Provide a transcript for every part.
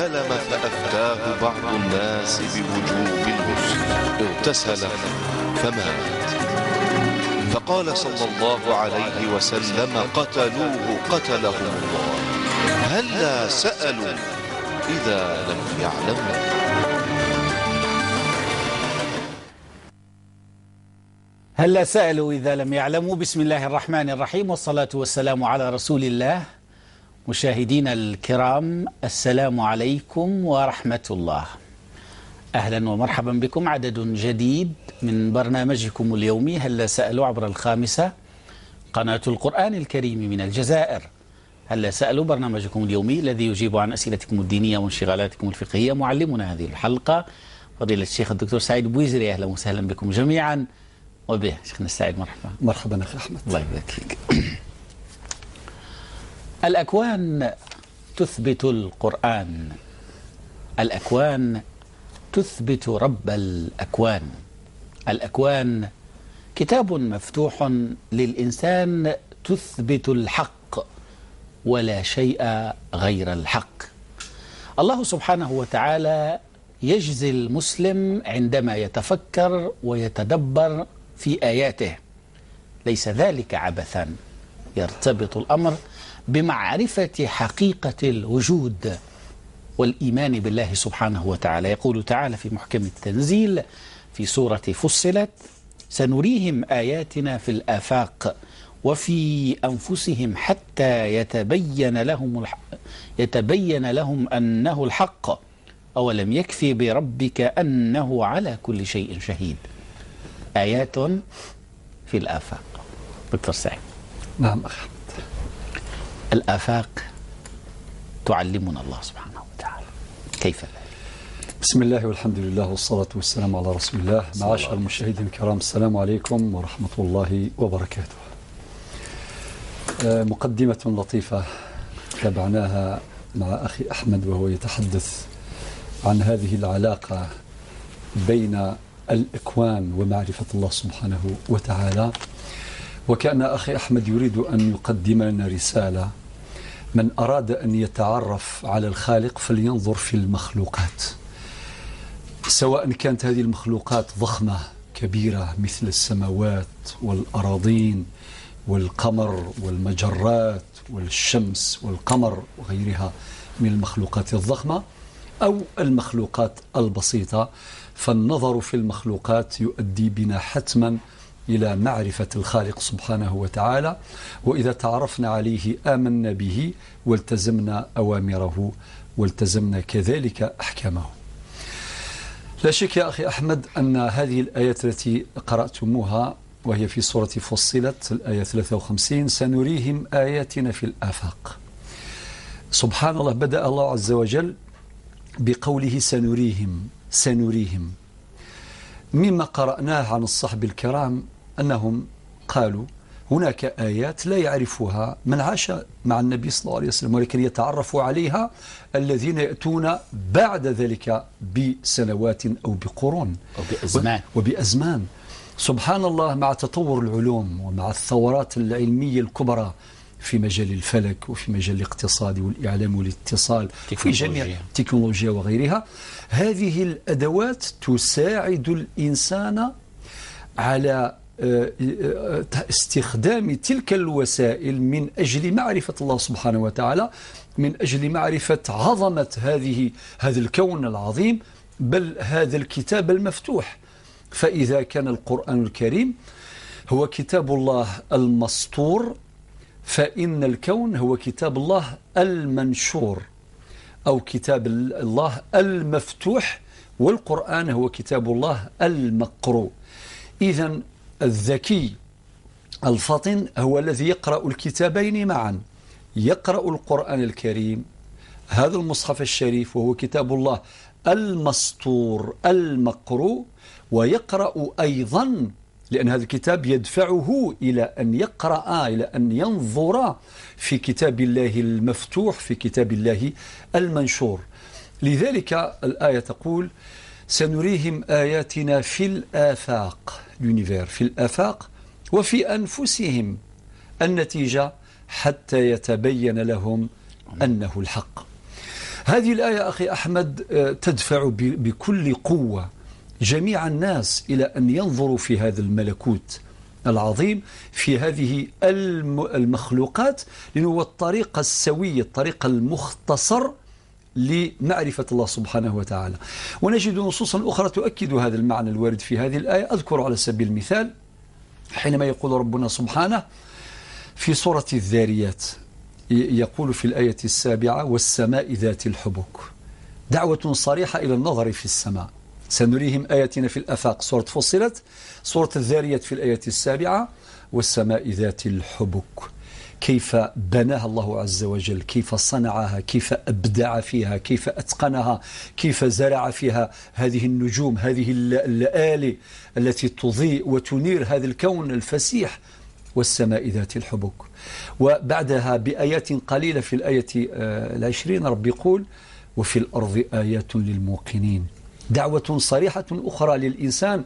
احتلم فأفتاه بعض الناس بوجوب الغسل، اغتسل فمات. فقال صلى الله عليه وسلم: قتلوه قتلهم الله، هلا سألوا إذا لم يعلموا. هلا سألوا إذا لم يعلموا. بسم الله الرحمن الرحيم، والصلاة والسلام على رسول الله. مشاهدينا الكرام، السلام عليكم ورحمة الله. أهلا ومرحبا بكم، عدد جديد من برنامجكم اليومي هلا سألوا عبر الخامسة، قناة القرآن الكريم من الجزائر. هلا سألوا برنامجكم اليومي الذي يجيب عن أسئلتكم الدينية وانشغالاتكم الفقهية. معلمنا هذه الحلقة فضيلة الشيخ الدكتور سعيد بويزري. أهلا وسهلا بكم جميعا وبه شيخنا السعيد. مرحبا. مرحبا أخي أحمد. الله يبارك فيك. الأكوان تثبت القرآن، الأكوان تثبت رب الأكوان. الأكوان كتاب مفتوح للإنسان تثبت الحق ولا شيء غير الحق. الله سبحانه وتعالى يجزي المسلم عندما يتفكر ويتدبر في آياته، ليس ذلك عبثا، يرتبط الأمر بمعرفة حقيقة الوجود والإيمان بالله سبحانه وتعالى. يقول تعالى في محكم التنزيل في سورة فصلت: سنريهم آياتنا في الآفاق وفي أنفسهم حتى يتبين لهم أنه الحق، أولم يكفي بربك أنه على كل شيء شهيد. آيات في الآفاق. دكتور سعيد. نعم أخي. الآفاق تعلمنا الله سبحانه وتعالى، كيف ذلك؟ بسم الله والحمد لله والصلاة والسلام على رسول الله. معاشر المشاهدين الكرام، السلام عليكم ورحمة الله وبركاته. مقدمة لطيفة تابعناها مع أخي أحمد وهو يتحدث عن هذه العلاقة بين الإكوان ومعرفة الله سبحانه وتعالى. وكأن أخي أحمد يريد أن يقدم لنا رسالة: من أراد أن يتعرف على الخالق فلينظر في المخلوقات، سواء كانت هذه المخلوقات ضخمة كبيرة مثل السماوات والأراضين والقمر والمجرات والشمس والقمر وغيرها من المخلوقات الضخمة، أو المخلوقات البسيطة. فالنظر في المخلوقات يؤدي بنا حتما إلى معرفة الخالق سبحانه وتعالى، وإذا تعرفنا عليه آمنا به والتزمنا أوامره والتزمنا كذلك أحكامه. لا شك يا أخي أحمد أن هذه الآيات التي قرأتموها وهي في سورة فصلت الآية 53: سنريهم آياتنا في الآفاق. سبحان الله، بدأ الله عز وجل بقوله سنريهم سنريهم. مما قرأناه عن الصحب الكرام أنهم قالوا هناك آيات لا يعرفها من عاش مع النبي صلى الله عليه وسلم، ولكن يتعرف عليها الذين يأتون بعد ذلك بسنوات أو بقرون أو بأزمان. وبأزمان. سبحان الله، مع تطور العلوم ومع الثورات العلمية الكبرى في مجال الفلك وفي مجال الاقتصاد والإعلام والاتصال في جميع التكنولوجيا وغيرها، هذه الأدوات تساعد الإنسان على استخدام تلك الوسائل من أجل معرفة الله سبحانه وتعالى، من أجل معرفة عظمة هذا الكون العظيم، بل هذا الكتاب المفتوح. فإذا كان القرآن الكريم هو كتاب الله المسطور، فإن الكون هو كتاب الله المنشور أو كتاب الله المفتوح، والقرآن هو كتاب الله المقروء. إذن الذكي الفطن هو الذي يقرأ الكتابين معا، يقرأ القرآن الكريم هذا المصحف الشريف وهو كتاب الله المسطور المقروء، ويقرأ أيضا، لأن هذا الكتاب يدفعه إلى أن يقرأ، إلى أن ينظر في كتاب الله المفتوح، في كتاب الله المنشور. لذلك الآية تقول سنريهم آياتنا في الآفاق، l'univers، في الآفاق وفي أنفسهم، النتيجة حتى يتبين لهم أنه الحق. هذه الآية أخي أحمد تدفع بكل قوة جميع الناس إلى أن ينظروا في هذا الملكوت العظيم، في هذه المخلوقات، لأنه هو الطريقة السوية، الطريقة المختصر لمعرفة الله سبحانه وتعالى. ونجد نصوصا أخرى تؤكد هذا المعنى الوارد في هذه الآية. أذكر على سبيل المثال حينما يقول ربنا سبحانه في سورة الذاريات، يقول في الآية 7: والسماء ذات الحبك. دعوة صريحة إلى النظر في السماء. سنريهم آياتنا في الآفاق، سورة فصلت. سورة الذاريات في الآية 7: والسماء ذات الحبك. كيف بناها الله عز وجل، كيف صنعها، كيف أبدع فيها، كيف أتقنها، كيف زرع فيها هذه النجوم، هذه اللآلئ التي تضيء وتنير هذا الكون الفسيح. والسماء ذات الحبك. وبعدها بآيات قليلة في الآية 20 رب يقول: وفي الأرض آيات للموقنين. دعوة صريحة أخرى للإنسان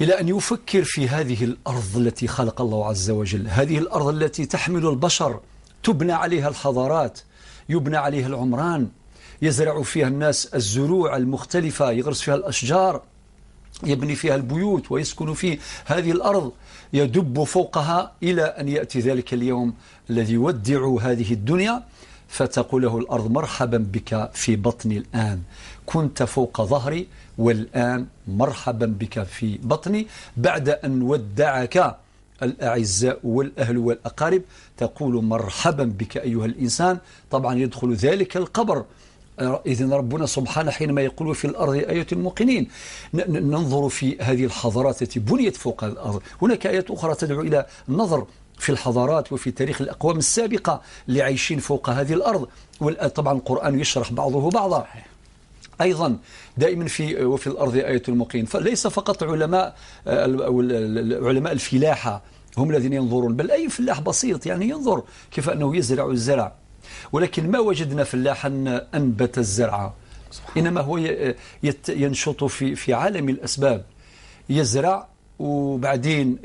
إلى أن يفكر في هذه الأرض التي خلق الله عز وجل، هذه الأرض التي تحمل البشر، تبنى عليها الحضارات، يبنى عليها العمران، يزرع فيها الناس الزروع المختلفة، يغرس فيها الأشجار، يبني فيها البيوت ويسكن في هذه الأرض، يدب فوقها إلى أن يأتي ذلك اليوم الذي يودع هذه الدنيا، فتقول له الأرض: مرحبا بك في بطني الآن، كنت فوق ظهري والآن مرحبا بك في بطني. بعد أن ودعك الأعزاء والأهل والأقارب تقول: مرحبا بك أيها الإنسان. طبعا يدخل ذلك القبر. إذن ربنا سبحانه حينما يقول في الأرض آية الموقنين، ننظر في هذه الحضارات التي بنيت فوق الأرض. هناك آيات أخرى تدعو إلى النظر في الحضارات وفي تاريخ الأقوام السابقة اللي عايشين فوق هذه الأرض. طبعا القرآن يشرح بعضه بعضا. أيضا دائما في وفي الأرض آية الموقنين، فليس فقط علماء الفلاحة هم الذين ينظرون، بل أي فلاح بسيط يعني ينظر كيف أنه يزرع الزرع، ولكن ما وجدنا فلاحا أنبت الزرع، إنما هو ينشط في عالم الأسباب، يزرع وبعدين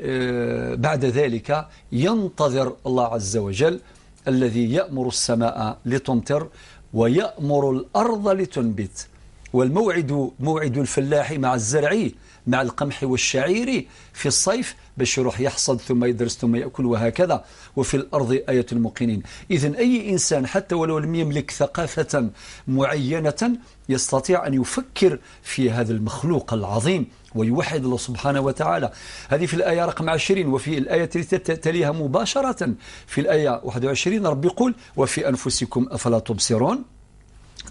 بعد ذلك ينتظر الله عز وجل الذي يأمر السماء لتمطر ويأمر الأرض لتنبت. والموعد موعد الفلاح مع الزرع، مع القمح والشعير في الصيف، باش يروح يحصد ثم يدرس ثم يأكل وهكذا. وفي الأرض آية الموقنين. إذن أي إنسان حتى ولو لم يملك ثقافة معينة يستطيع أن يفكر في هذا المخلوق العظيم ويوحد الله سبحانه وتعالى. هذه في الآية رقم 20. وفي الآية التي تليها مباشرة في الآية 21 رب يقول: وفي أنفسكم أفلا تبصرون،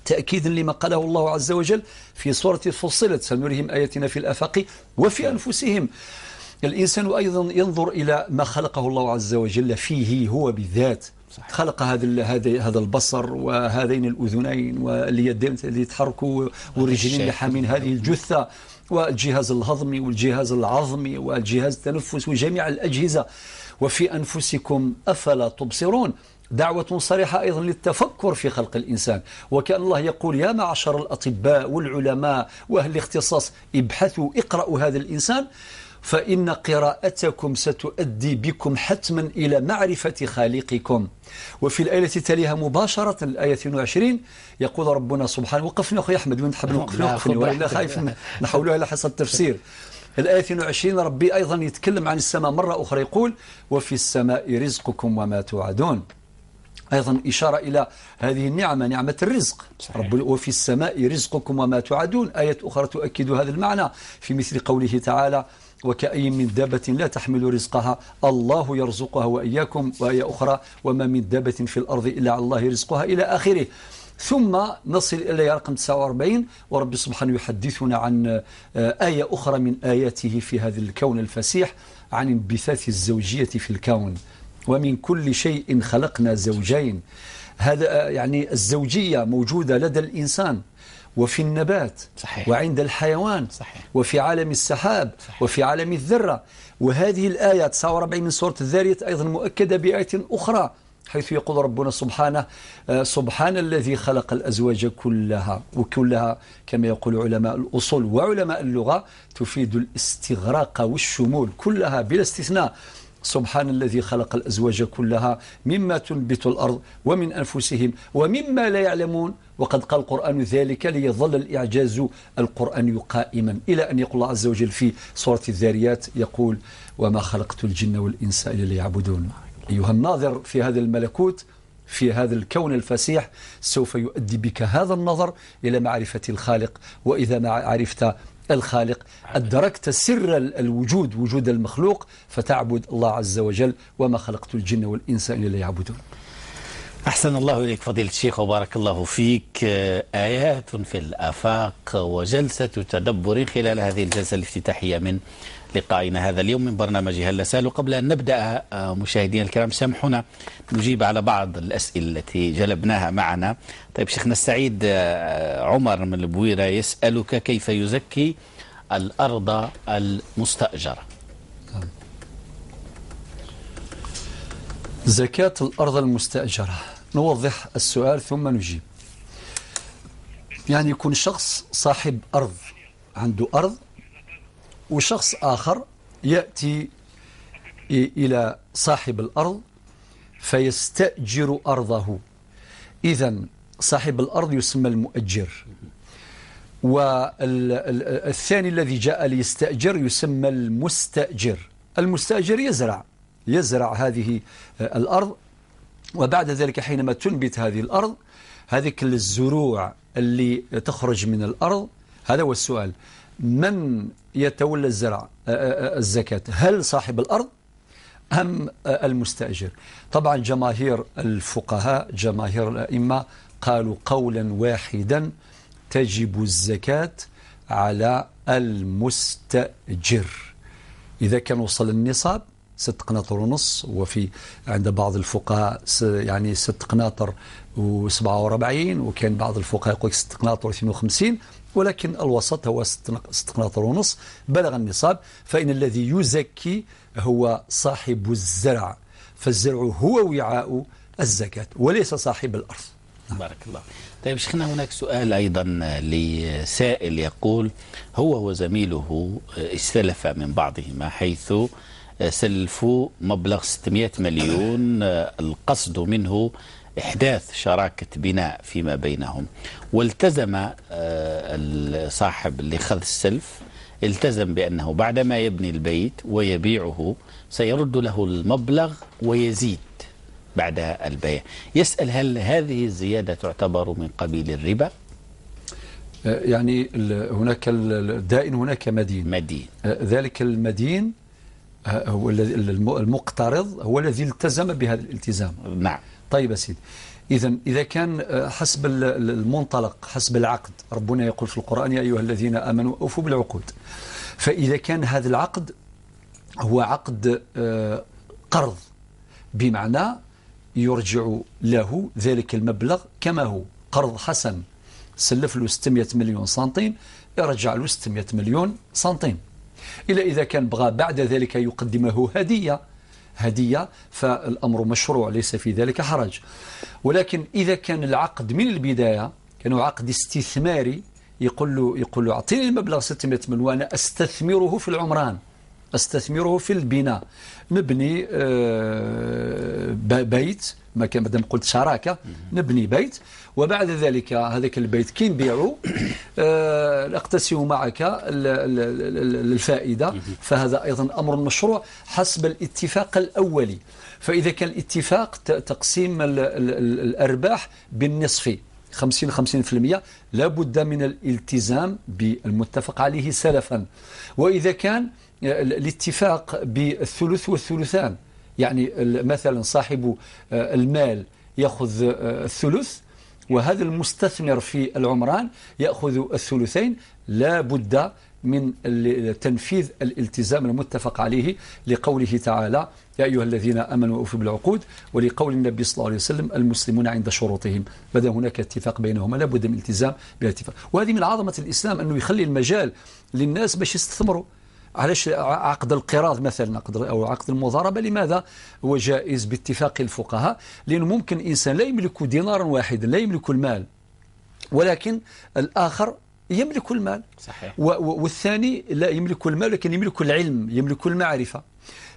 تأكيدا لما قاله الله عز وجل في سورة فصلت: سنريهم آياتنا في الآفاق وفي أنفسهم. الإنسان أيضا ينظر إلى ما خلقه الله عز وجل فيه هو بالذات. صحيح. خلق هذا البصر وهذين الأذنين واليدين اللي يتحركوا والرجلين اللي حامين هذه الجثة والجهاز الهضمي والجهاز العظمي والجهاز التنفس وجميع الأجهزة. وفي أنفسكم أفلا تبصرون، دعوة صريحة أيضا للتفكر في خلق الإنسان. وكأن الله يقول: يا معشر الأطباء والعلماء وأهل الاختصاص، ابحثوا، اقرأوا هذا الإنسان، فإن قراءتكم ستؤدي بكم حتما إلى معرفة خالقكم. وفي الآية التي تليها مباشرة الآية 22 يقول ربنا سبحانه، وقفنا أخي أحمد وين تحب نوقفنا، وقفني وإلا خايف نحولها إلى حصة التفسير. الآية 22 ربي أيضا يتكلم عن السماء مرة أخرى، يقول: وفي السماء رزقكم وما توعدون. أيضا إشارة إلى هذه النعمة، نعمة الرزق. رب وفي السماء رزقكم وما توعدون. آية أخرى تؤكد هذا المعنى في مثل قوله تعالى: وكأي من دابة لا تحمل رزقها الله يرزقها وإياكم. وآية أخرى: وما من دابة في الأرض إلا على الله رزقها، إلى آخره. ثم نصل إلى رقم 49، ورب سبحانه يحدثنا عن آية أخرى من آياته في هذا الكون الفسيح، عن انبثاث الزوجية في الكون. ومن كل شيء خلقنا زوجين. هذا يعني الزوجية موجودة لدى الإنسان وفي النبات. صحيح. وعند الحيوان. صحيح. وفي عالم السحاب. صحيح. وفي عالم الذرة. وهذه الآية 49 من سورة الذاريات أيضا مؤكدة بآية أخرى، حيث يقول ربنا سبحانه: سبحان الذي خلق الأزواج كلها. وكلها كما يقول علماء الأصول وعلماء اللغة تفيد الاستغراق والشمول، كلها بلا استثناء. سبحان الذي خلق الأزواج كلها مما تنبت الأرض ومن أنفسهم ومما لا يعلمون. وقد قال القرآن ذلك ليظل الإعجاز القرآني قائما، إلى أن يقول الله عز وجل في سورة الذاريات، يقول وما خلقت الجن والإنس إلا ليعبدون. أيها الناظر في هذا الملكوت، في هذا الكون الفسيح، سوف يؤدي بك هذا النظر إلى معرفة الخالق، وإذا ما عرفت الخالق أدركت سر الوجود، وجود المخلوق، فتعبد الله عز وجل. وما خلقت الجن والإنس إلا ليعبدون. أحسن الله إليك فضيلة الشيخ وبارك الله فيك. آيات في الآفاق وجلسة تدبر خلال هذه الجلسة الافتتاحية من لقائنا هذا اليوم من برنامج هلا سألوا. قبل أن نبدأ مشاهدينا الكرام، سامحونا نجيب على بعض الأسئلة التي جلبناها معنا. طيب شيخنا السعيد، عمر من البويرة يسألك كيف يزكي الأرض المستأجرة؟ زكاة الأرض المستأجرة، نوضح السؤال ثم نجيب. يعني يكون شخص صاحب أرض، عنده أرض، وشخص آخر يأتي إلى صاحب الأرض فيستأجر أرضه. إذن صاحب الأرض يسمى المؤجر، والثاني الذي جاء ليستأجر يسمى المستأجر. المستأجر يزرع هذه الأرض، وبعد ذلك حينما تنبت هذه الأرض، هذه الزروع اللي تخرج من الأرض، هذا هو السؤال، من يتولى الزرع الزكاة؟ هل صاحب الأرض أم المستأجر؟ طبعا جماهير الفقهاء، جماهير الأئمة قالوا قولا واحدا، تجب الزكاة على المستأجر إذا كان وصل النصاب 6 قناطر ونص، وفي عند بعض الفقهاء يعني 6 قناطر و47، وكان بعض الفقهاء يقول 6 قناطر و52، ولكن الوسط هو 6 قناطر ونص. بلغ النصاب فإن الذي يزكي هو صاحب الزرع، فالزرع هو وعاء الزكاة وليس صاحب الأرض. بارك الله. طيب شيخنا، هناك سؤال أيضا لسائل يقول هو وزميله استلف من بعضهما، حيث سلفوا مبلغ 600 مليون، القصد منه إحداث شراكة بناء فيما بينهم، والتزم الصاحب اللي خذ السلف، التزم بأنه بعدما يبني البيت ويبيعه سيرد له المبلغ ويزيد بعد البيع. يسأل هل هذه الزيادة تعتبر من قبيل الربا؟ يعني هناك الدائن، هناك مدين. ذلك المدين هو المقترض، هو الذي التزم بهذا الالتزام. نعم. طيب يا سيدي، إذا كان حسب المنطلق، حسب العقد، ربنا يقول في القرآن يا أيها الذين آمنوا أوفوا بالعقود. فإذا كان هذا العقد هو عقد قرض، بمعنى يرجع له ذلك المبلغ كما هو، قرض حسن، سلف له 600 مليون سنتيم، يرجع له 600 مليون سنتيم. إلا إذا كان بغى بعد ذلك يقدمه هدية فالأمر مشروع، ليس في ذلك حرج. ولكن إذا كان العقد من البداية كان عقد استثماري، يقول له أعطيني المبلغ 600 مليون وأنا أستثمره في العمران، أستثمره في البناء، نبني بيت، ما كان مادام قلت شراكة، نبني بيت، وبعد ذلك هذاك البيت كي نبيعه أقتسم معك الفائدة، فهذا أيضا أمر مشروع حسب الاتفاق الأولي. فإذا كان الاتفاق تقسيم الأرباح بالنصف 50-50%، لابد من الالتزام بالمتفق عليه سلفا. وإذا كان الاتفاق بالثلث والثلثان، يعني مثلا صاحب المال يأخذ الثلث وهذا المستثمر في العمران يأخذ الثلثين، لا بد من تنفيذ الالتزام المتفق عليه، لقوله تعالى يا أيها الذين آمنوا أوفوا بالعقود، ولقول النبي صلى الله عليه وسلم المسلمون عند شروطهم. بدا هناك اتفاق بينهما، لا بد من الالتزام بالاتفاق. وهذه من عظمة الإسلام، أنه يخلي المجال للناس باش يستثمروا. علاش عقد القراض مثلا أو عقد المضاربة لماذا هو جائز باتفاق الفقهاء؟ لأنه ممكن إنسان لا يملك دينارا واحدا، لا يملك المال، ولكن الآخر يملك المال. صحيح. والثاني لا يملك المال لكن يملك العلم، يملك المعرفة.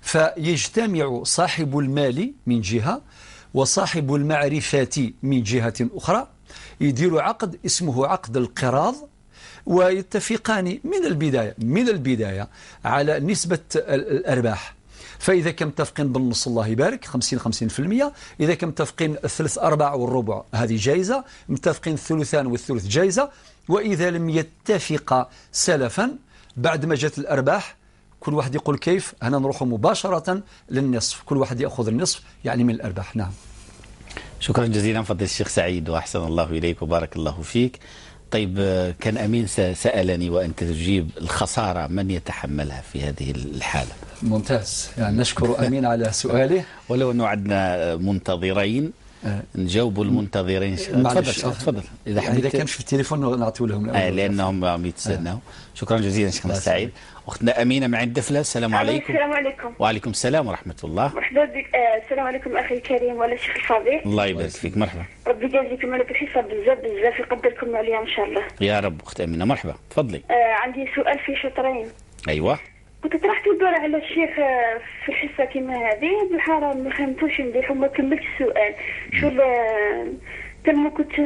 فيجتمع صاحب المال من جهة وصاحب المعرفة من جهة أخرى، يدير عقد اسمه عقد القراض، ويتفقان من البداية على نسبة الأرباح. فإذا كان متفقين بالنص الله يبارك 50-50%، إذا كان متفقين الثلث أرباع والربع هذه جائزة، متفقين الثلثان والثلث جائزة. وإذا لم يتفق سلفا بعد ما جت الأرباح كل واحد يقول كيف، هنا نروح مباشرة للنصف، كل واحد يأخذ النصف يعني من الأرباح. نعم. شكرا جزيلا فضيلة الشيخ سعيد، وأحسن الله إليك وبارك الله فيك. طيب، كان أمين سألني وأنت تجيب، الخسارة من يتحملها في هذه الحالة؟ ممتاز، يعني نشكر أمين على سؤاله. ولو أنه عندنا منتظرين نجاوبوا المنتظرين. تفضل تفضل إذا حبيت، إذا كان في التليفون نعطيو لهم لأنهم عم يتسناو. شكرا جزيلا شيخنا سعيد. أختنا أمينة من عند دفلة، السلام عليكم. السلام عليكم. وعليكم السلام ورحمة الله. مرحبا بك. السلام عليكم أخي الكريم ولا الشيخ الفاضل. الله يبارك فيك، مرحبا. ربي يجازيكم على الحصة بزاف بزاف، يقدركم عليها إن شاء الله. يا رب. أخت أمينة مرحبا، تفضلي. عندي سؤال في شطرين. أيوه. كنت طرحت الدور على الشيخ في الحصة كيما هذه، بالحرام ما فهمتوش مليح وما كملتش السؤال. شو تما كنت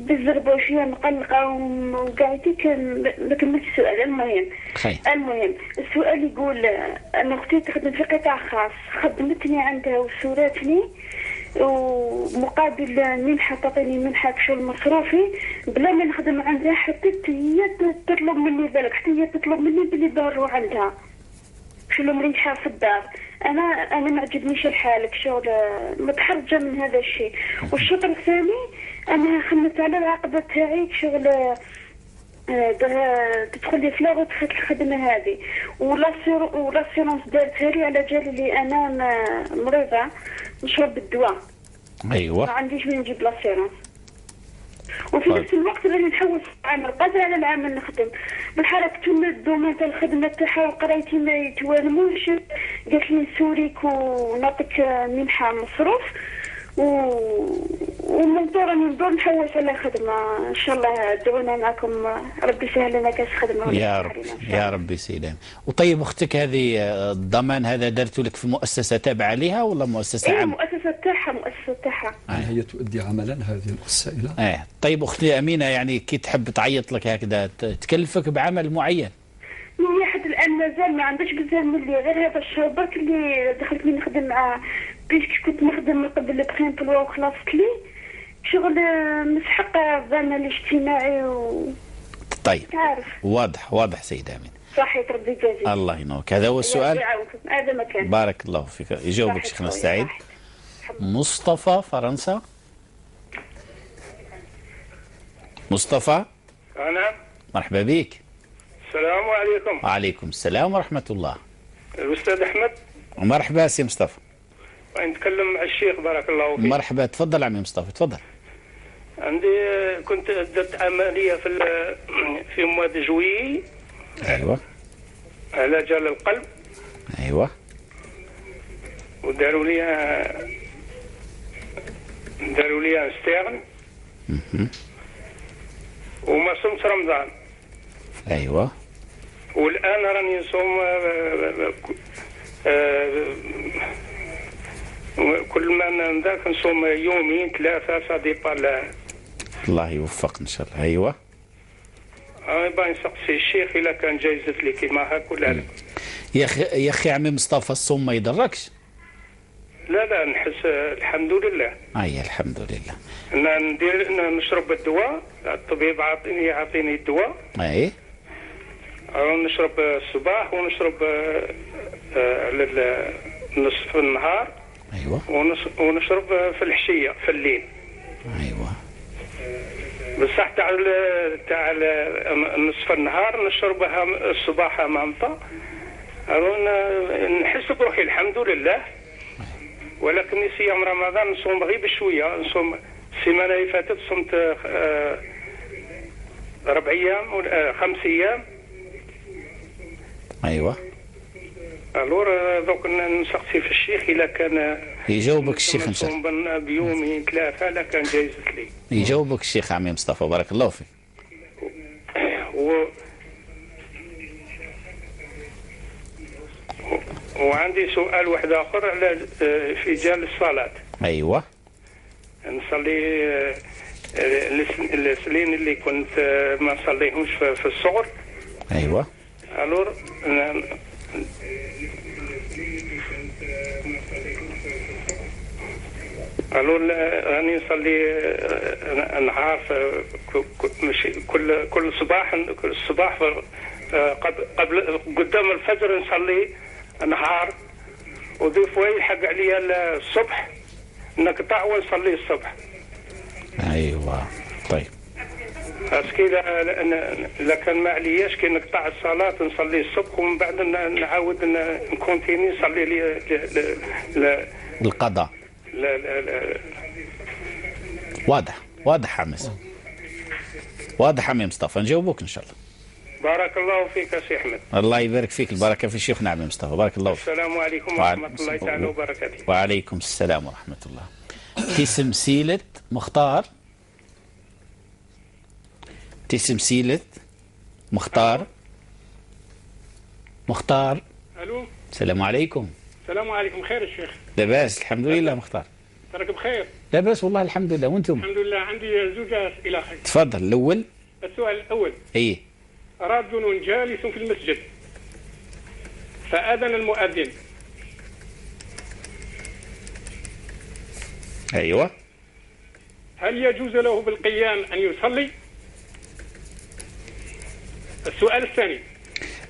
بالزربه وشوية مقلقة وقاعدتي ما كملتش السؤال. المهم السؤال يقول ان اختي تخدم في قطاع خاص، خدمتني عندها وسوراتني، ومقابل منحه تعطيني منحه شغل مصروفي بلا ما نخدم عندها، حتى هي تطلب مني ذلك، حتى هي تطلب مني بلي ضروا عندها شغل مريحه في الدار. انا ما عجبنيش الحال، شغل متحرجه من هذا الشيء. والشطر الثاني انا خمت على العقبة تاعي، شغل تدخل لي في la retraite الخدمة هذه، و l'assurance دارتها لي على جال اللي انا مريضه نشرب الدواء. ايوه. ما عنديش وين نجيب l'assurance. وفي نفس الوقت راني نحوس عامل قادرة على العمل نخدم، بالحركة ال domaine تاع الخدمة تاعها وقرايتي ما يتوالموش. قالت لي نسوريك ونعطيك منحة مصروف، ومن راني ندور نحوس على خدمة. إن شاء الله دعونا معكم، ربي يسهل لنا كاش خدمة. يا رب يا ربي سيدي. وطيب أختك هذه الضمان هذا درته لك في مؤسسة تابعة لها ولا مؤسسة عامة؟ مؤسسة تاعها، مؤسسة تاعها. هي تؤدي عملا هذه السائلة. طيب أختي أمينة، يعني كي تحب تعيط لك هكذا تكلفك بعمل معين؟ هي حد الآن مازال ما عندهاش بزاف من اللي غير هذا الشهر برك اللي دخلت من نخدم مع، puisque كنت نخدم من قبل pré-emploi وخلصت لي شغل مسحق الضمان الاجتماعي و طيب عارف. واضح واضح سيدة أمين. صحيح، ربي يجازيك. الله ينورك. هذا هو السؤال. هذا ما كان. بارك الله فيك. يجاوبك شيخنا السعيد. مصطفى فرنسا. مصطفى. نعم. مرحبا بك. السلام عليكم. وعليكم السلام ورحمة الله. الأستاذ أحمد. مرحبا سي مصطفى. نتكلم مع الشيخ بارك الله فيك. مرحبا، تفضل عمي مصطفى تفضل. عندي كنت درت عملية في mois de juillet. ايوه. على جال القلب. ايوه. وداروا لي stent. وما صمت رمضان. ايوه. والان راني نصوم كل ما ذاك نصوم يومين ثلاثة، ça dépend. الله يوفق ان شاء الله. ايوه. انا باغي نسقسي الشيخ الا كان جايزت لي كيما هاك ولا لا. يا اخي عمي مصطفى، الصوم ما يضركش؟ لا لا، نحس الحمد لله. اي الحمد لله. ندير نشرب الدواء، الطبيب يعطيني الدواء. اي. نشرب الصباح ونشرب على نصف النهار. ايوه. ونشرب في الحشيه في الليل. ايوه. بصح تاع نصف النهار نشربها الصباح مامطه، نحس بروحي الحمد لله. ولكن صيام رمضان نصوم غير بشوية، نصوم السيمانة اللي فاتت صمت 4 ايام 5 ايام. ايوه. alors دوك نسقسي في الشيخ الا كان يجاوبك الشيخ ان شاء الله بيومين ثلاثة لا كان جايزت لي. يجاوبك الشيخ عمي مصطفى بارك الله فيك. وعندي سؤال واحد اخر على في جال الصلاة. ايوه. نصلي السنين اللي كنت ما نصليهمش في الصغر. ايوه. alors alors راني نصلي نهار كل صباح، كل الصباح قبل قدام الفجر نصلي نهار، و des fois يلحق عليا الصبح نقطع ونصلي الصبح. ايوه طيب. parce que لا كان ما علياش كي نقطع الصلاة نصلي الصبح ومن بعد نعاود ن continuer نصلي لي القضاء. لا لا لا. واضح واضح عمي، واضح عمي مصطفى، نجاوبوك ان شاء الله. بارك الله فيك يا سي احمد. الله يبارك فيك، البركة في شيخنا عمي مصطفى، بارك الله فيك. السلام عليكم ورحمة الله تعالى وبركاته. وعليكم السلام ورحمة الله. تسمسيلة مختار، تسمسيلة مختار، مختار. الو. السلام عليكم. السلام عليكم، خير الشيخ؟ لاباس الحمد لله مختار. تراك بخير؟ لاباس والله الحمد لله، وانتم؟ الحمد لله. عندي زوج اسئلة اخي. تفضل. الاول. السؤال الاول. ايه. رجل جالس في المسجد فاذن المؤذن. ايوه. هل يجوز له بالقيام ان يصلي؟ السؤال الثاني.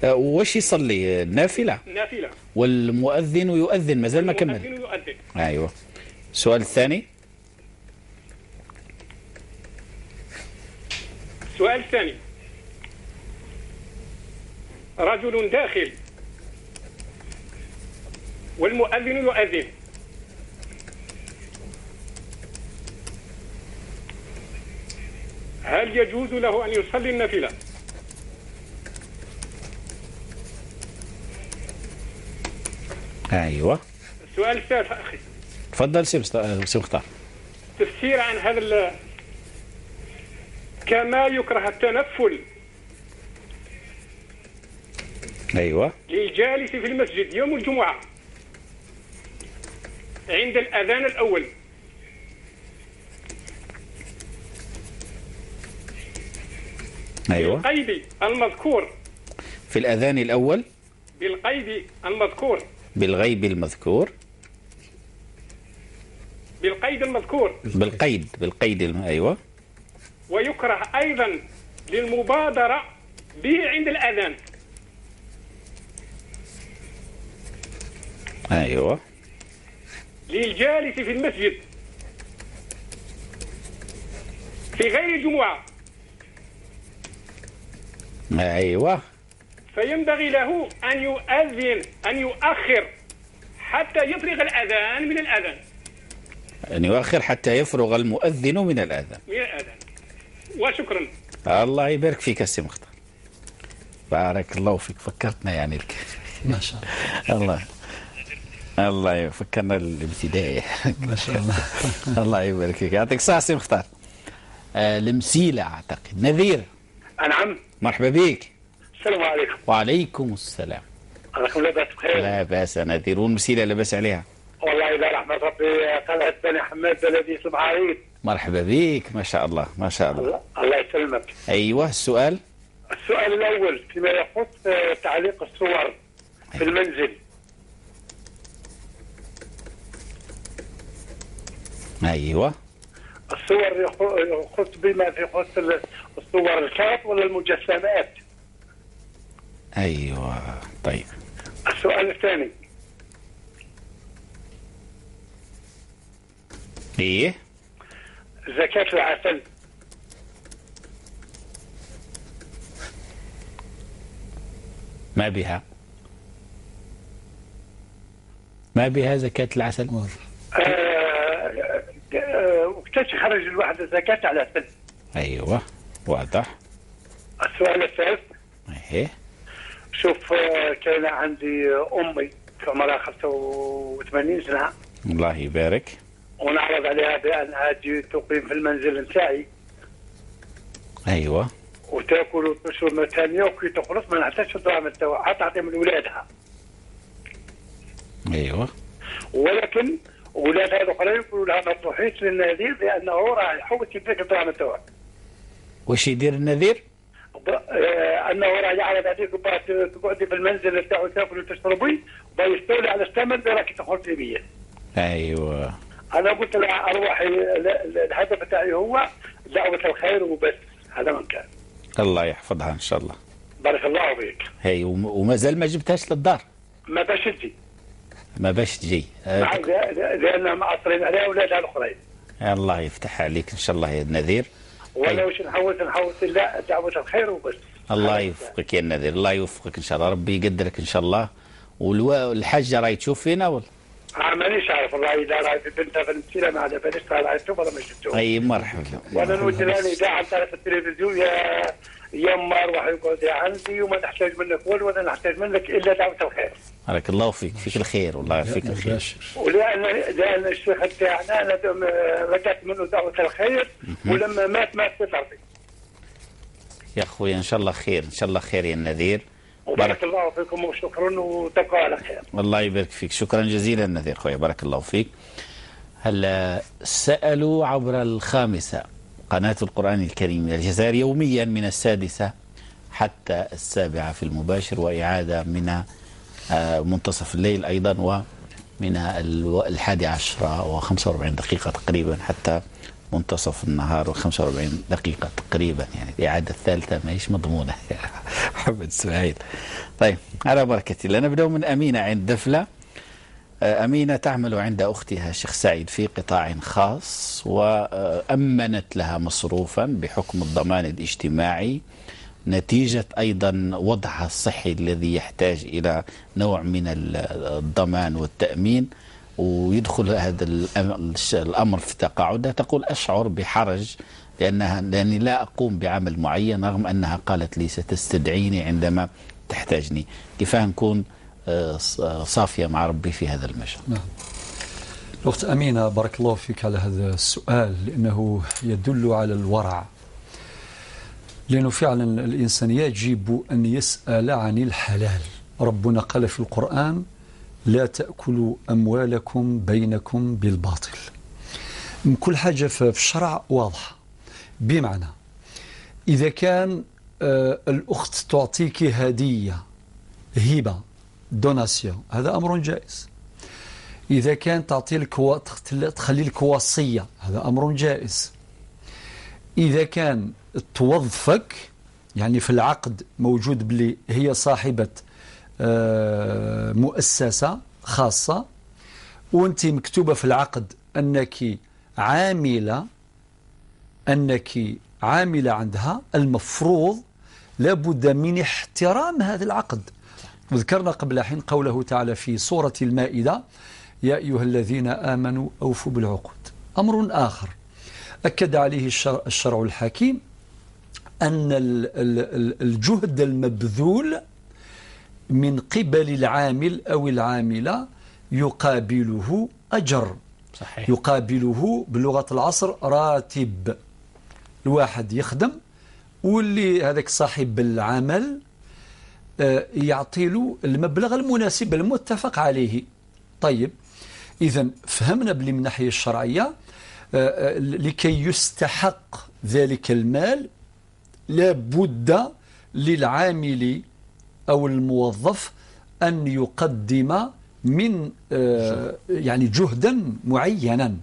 واش يصلي؟ النافلة. النافلة. والمؤذن يؤذن، مازال ما كمل. المؤذن يؤذن. ايوه. السؤال الثاني. السؤال الثاني. رجل داخل والمؤذن يؤذن. هل يجوز له أن يصلي النافلة؟ ايوه. السؤال الثالث اخي. تفضل سي مختار. تفسير عن هذا كما يكره التنفل. ايوه. للجالس في المسجد يوم الجمعة عند الأذان الأول. ايوه. بالقيد المذكور. في الأذان الأول. بالقيد المذكور. بالغيب المذكور. بالقيد المذكور. بالقيد، بالقيد ايوه. ويكره ايضا للمبادرة به عند الأذان. ايوه. للجالس في المسجد في غير الجمعة. ايوه. فينبغي له أن يؤذن، أن يؤخر حتى يفرغ الأذان من الأذان. أن يؤخر حتى يفرغ المؤذن من الأذان. من الأذان. وشكرا. الله يبارك فيك السي مختار. بارك الله فيك، فكرتنا يعني ما شاء الله. الله الله يفكرنا الابتدائي. ما شاء الله. الله يبارك فيك، يعطيك الصحة سي مختار. المسيلة أعتقد. نذير. نعم. مرحبا بك. السلام عليكم. وعليكم السلام. راكم لاباس بخير؟ لا باس نذير، والمسيلة لاباس عليها؟ والله إذا رحمة ربي. قلعة بني حماد بلدية المعاريض. مرحبا بك، ما شاء الله ما شاء الله. الله يسلمك. أيوه السؤال. السؤال الأول فيما يخص تعليق الصور في المنزل. أيوه. الصور يخص بما في يخص الصور الكاف ولا المجسمات؟ أيوه طيب. السؤال الثاني. إيه؟ زكاة العسل. ما بها؟ ما بها زكاة العسل؟ وقتاش يخرج الواحد الزكاة على العسل؟ أيوه واضح. السؤال الثالث. إيه. شوف، كان عندي أمي في عمرها 85 سنة. الله يبارك. ونعرض عليها بأنها تجي تقيم في المنزل نتاعي. أيوه. وتاكل وتشرب ثانية، وكي تخلص ما نعطيش الدراهم تاعها، تعطي من ولادها. ايوه. ولكن ولادها الاخرين يقولوا لها ما تروحيش للنذير لانه راه يحوس يديك الدراهم تاعك. واش يدير النذير؟ انه راه يعرض عليك تقعدي في المنزل تاعو تاكلي وتشربي ويستولي على الثمن اللي راكي تخرجي بيه. ايوه. انا قلت لها ارواحي، الهدف تاعي هو دعوه الخير وبس، هذا من كان. الله يحفظها ان شاء الله. بارك الله فيك. هي ومازال ما جبتهاش للدار؟ ما باش تجي. ما باش تجي. لانها معطلين عليها اولادها الاخرين. الله يفتح عليك ان شاء الله يا النذير. ولا واش نحوس لا دعوه الخير وبس. الله يوفقك يا النذير، الله يوفقك ان شاء الله، ربي يقدرك ان شاء الله. والحاجة راهي تشوف فينا ولا؟ مانيش عارف والله، اذا راهي في بنتها في المسيرة ما على باليش راهي تشوف ولا ما شفتوش. اي مرحبا. وانا نوجه لها نداء عن طريق التلفزيون، يا ما روح يقعد عندي وما نحتاج منك والو، ولا نحتاج منك الا دعوه الخير. بارك الله فيك، فيك الخير والله فيك الخير. ولان الشيخ تاعنا انا رجعت منه دعوه الخير، ولما مات مات في الارض. يا خويا ان شاء الله خير، ان شاء الله خير يا النذير. وبارك الله فيكم وشكرا وتبقوا على خير. الله يبارك فيك، شكرا جزيلا نذير خويا، بارك الله فيك. هلا سألوا عبر الخامسة قناة القرآن الكريم من الجزائر يوميا من 6 حتى 7 في المباشر، وإعادة من منتصف الليل أيضا، ومن 11:45 تقريبا حتى منتصف النهار و45 دقيقة تقريبا، يعني الإعادة الثالثة ماهيش مضمونة يا محمد اسماعيل. طيب على بركة الله نبدأ من أمينة عند دفلة. أمينة تعمل عند أختها الشيخ سعيد في قطاع خاص، وأمنت لها مصروفا بحكم الضمان الاجتماعي نتيجة أيضا وضعها الصحي الذي يحتاج إلى نوع من الضمان والتأمين، ويدخل هذا الأمر في تقاعدها. تقول أشعر بحرج لأني لا أقوم بعمل معين، رغم أنها قالت لي ستستدعيني عندما تحتاجني. كيف نكون صافية مع ربي في هذا المجال؟ نعم. الأخت أمينة بارك الله فيك على هذا السؤال، لأنه يدل على الورع، لأنه فعلا الإنسان يجب أن يسأل عن الحلال. ربنا قال في القرآن: لا تأكلوا أموالكم بينكم بالباطل. من كل حاجة في الشرع واضحة، بمعنى إذا كان الأخت تعطيك هدية، هبة، donation، هذا أمر جائز. إذا كان تعطي لك تخلي لك وصية، هذا أمر جائز. إذا كان توظفك، يعني في العقد موجود بلي هي صاحبة مؤسسة خاصة، وأنت مكتوبة في العقد أنك عاملة، أنك عاملة عندها، المفروض لابد من احترام هذا العقد. وذكرنا قبل حين قوله تعالى في سورة المائدة: يا أيها الذين آمنوا أوفوا بالعقود. أمر آخر أكد عليه الشرع الحكيم أن الجهد المبذول من قبل العامل أو العاملة يقابله أجر. صحيح. يقابله بلغة العصر راتب. الواحد يخدم واللي هذاك صاحب العمل يعطي له المبلغ المناسب المتفق عليه. طيب، إذا فهمنا بلي من الناحية الشرعية لكي يستحق ذلك المال لابد للعامل أو الموظف أن يقدم من يعني جهدا معينا.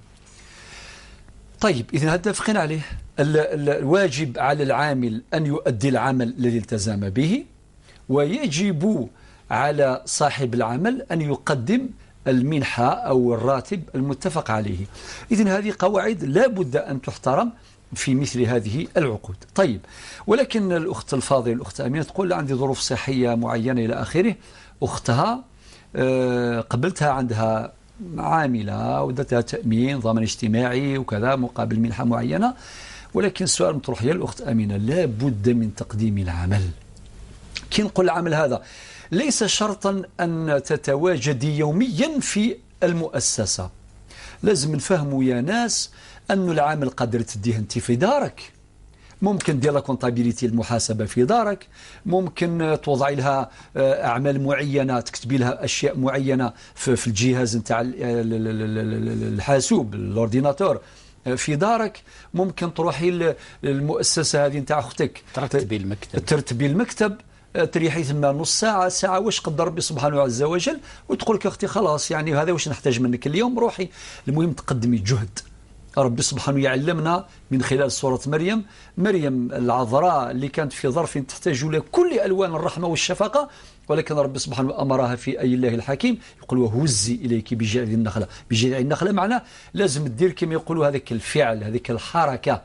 طيب، إذن هذا اتفقنا عليه. الواجب على العامل أن يؤدي العمل الذي التزم به، ويجب على صاحب العمل أن يقدم المنحة أو الراتب المتفق عليه. إذن هذه قواعد لا بد أن تحترم في مثل هذه العقود. طيب، ولكن الأخت الفاضلة الأخت أمينة تقول عندي ظروف صحية معينة إلى آخره. أختها قبلتها عندها عاملة ودتها تأمين ضمان اجتماعي وكذا مقابل منحة معينة، ولكن السؤال مطروح يا الأخت أمينة، لا بد من تقديم العمل. كي نقول العمل هذا ليس شرطا أن تتواجدي يوميا في المؤسسة. لازم نفهموا يا ناس أن العمل قادر تديه أنت في دارك، ممكن دير la comptabilité، المحاسبة في دارك، ممكن توضعي لها اعمال معينه، تكتبي لها اشياء معينة في الجهاز نتاع الحاسوب، l'ordinateur في دارك. ممكن تروحي للمؤسسه هذه نتاع اختك، ترتبي المكتب، ترتبي المكتب، تريحي ثم نص ساعة، ساعه، واش قدر ربي سبحانه عز وجل، وتقول لك اختي خلاص يعني هذا واش نحتاج منك اليوم، روحي. المهم تقدمي جهد. ربي سبحانه يعلمنا من خلال سورة مريم، مريم العذراء اللي كانت في ظرف تحتاج لكل ألوان الرحمة والشفقة، ولكن ربي سبحانه أمرها في أي الله الحكيم يقول وهزي إليك بجذع النخلة. بجذع النخلة معناه لازم تدير كما يقولوا هذاك الفعل، هذيك الحركة.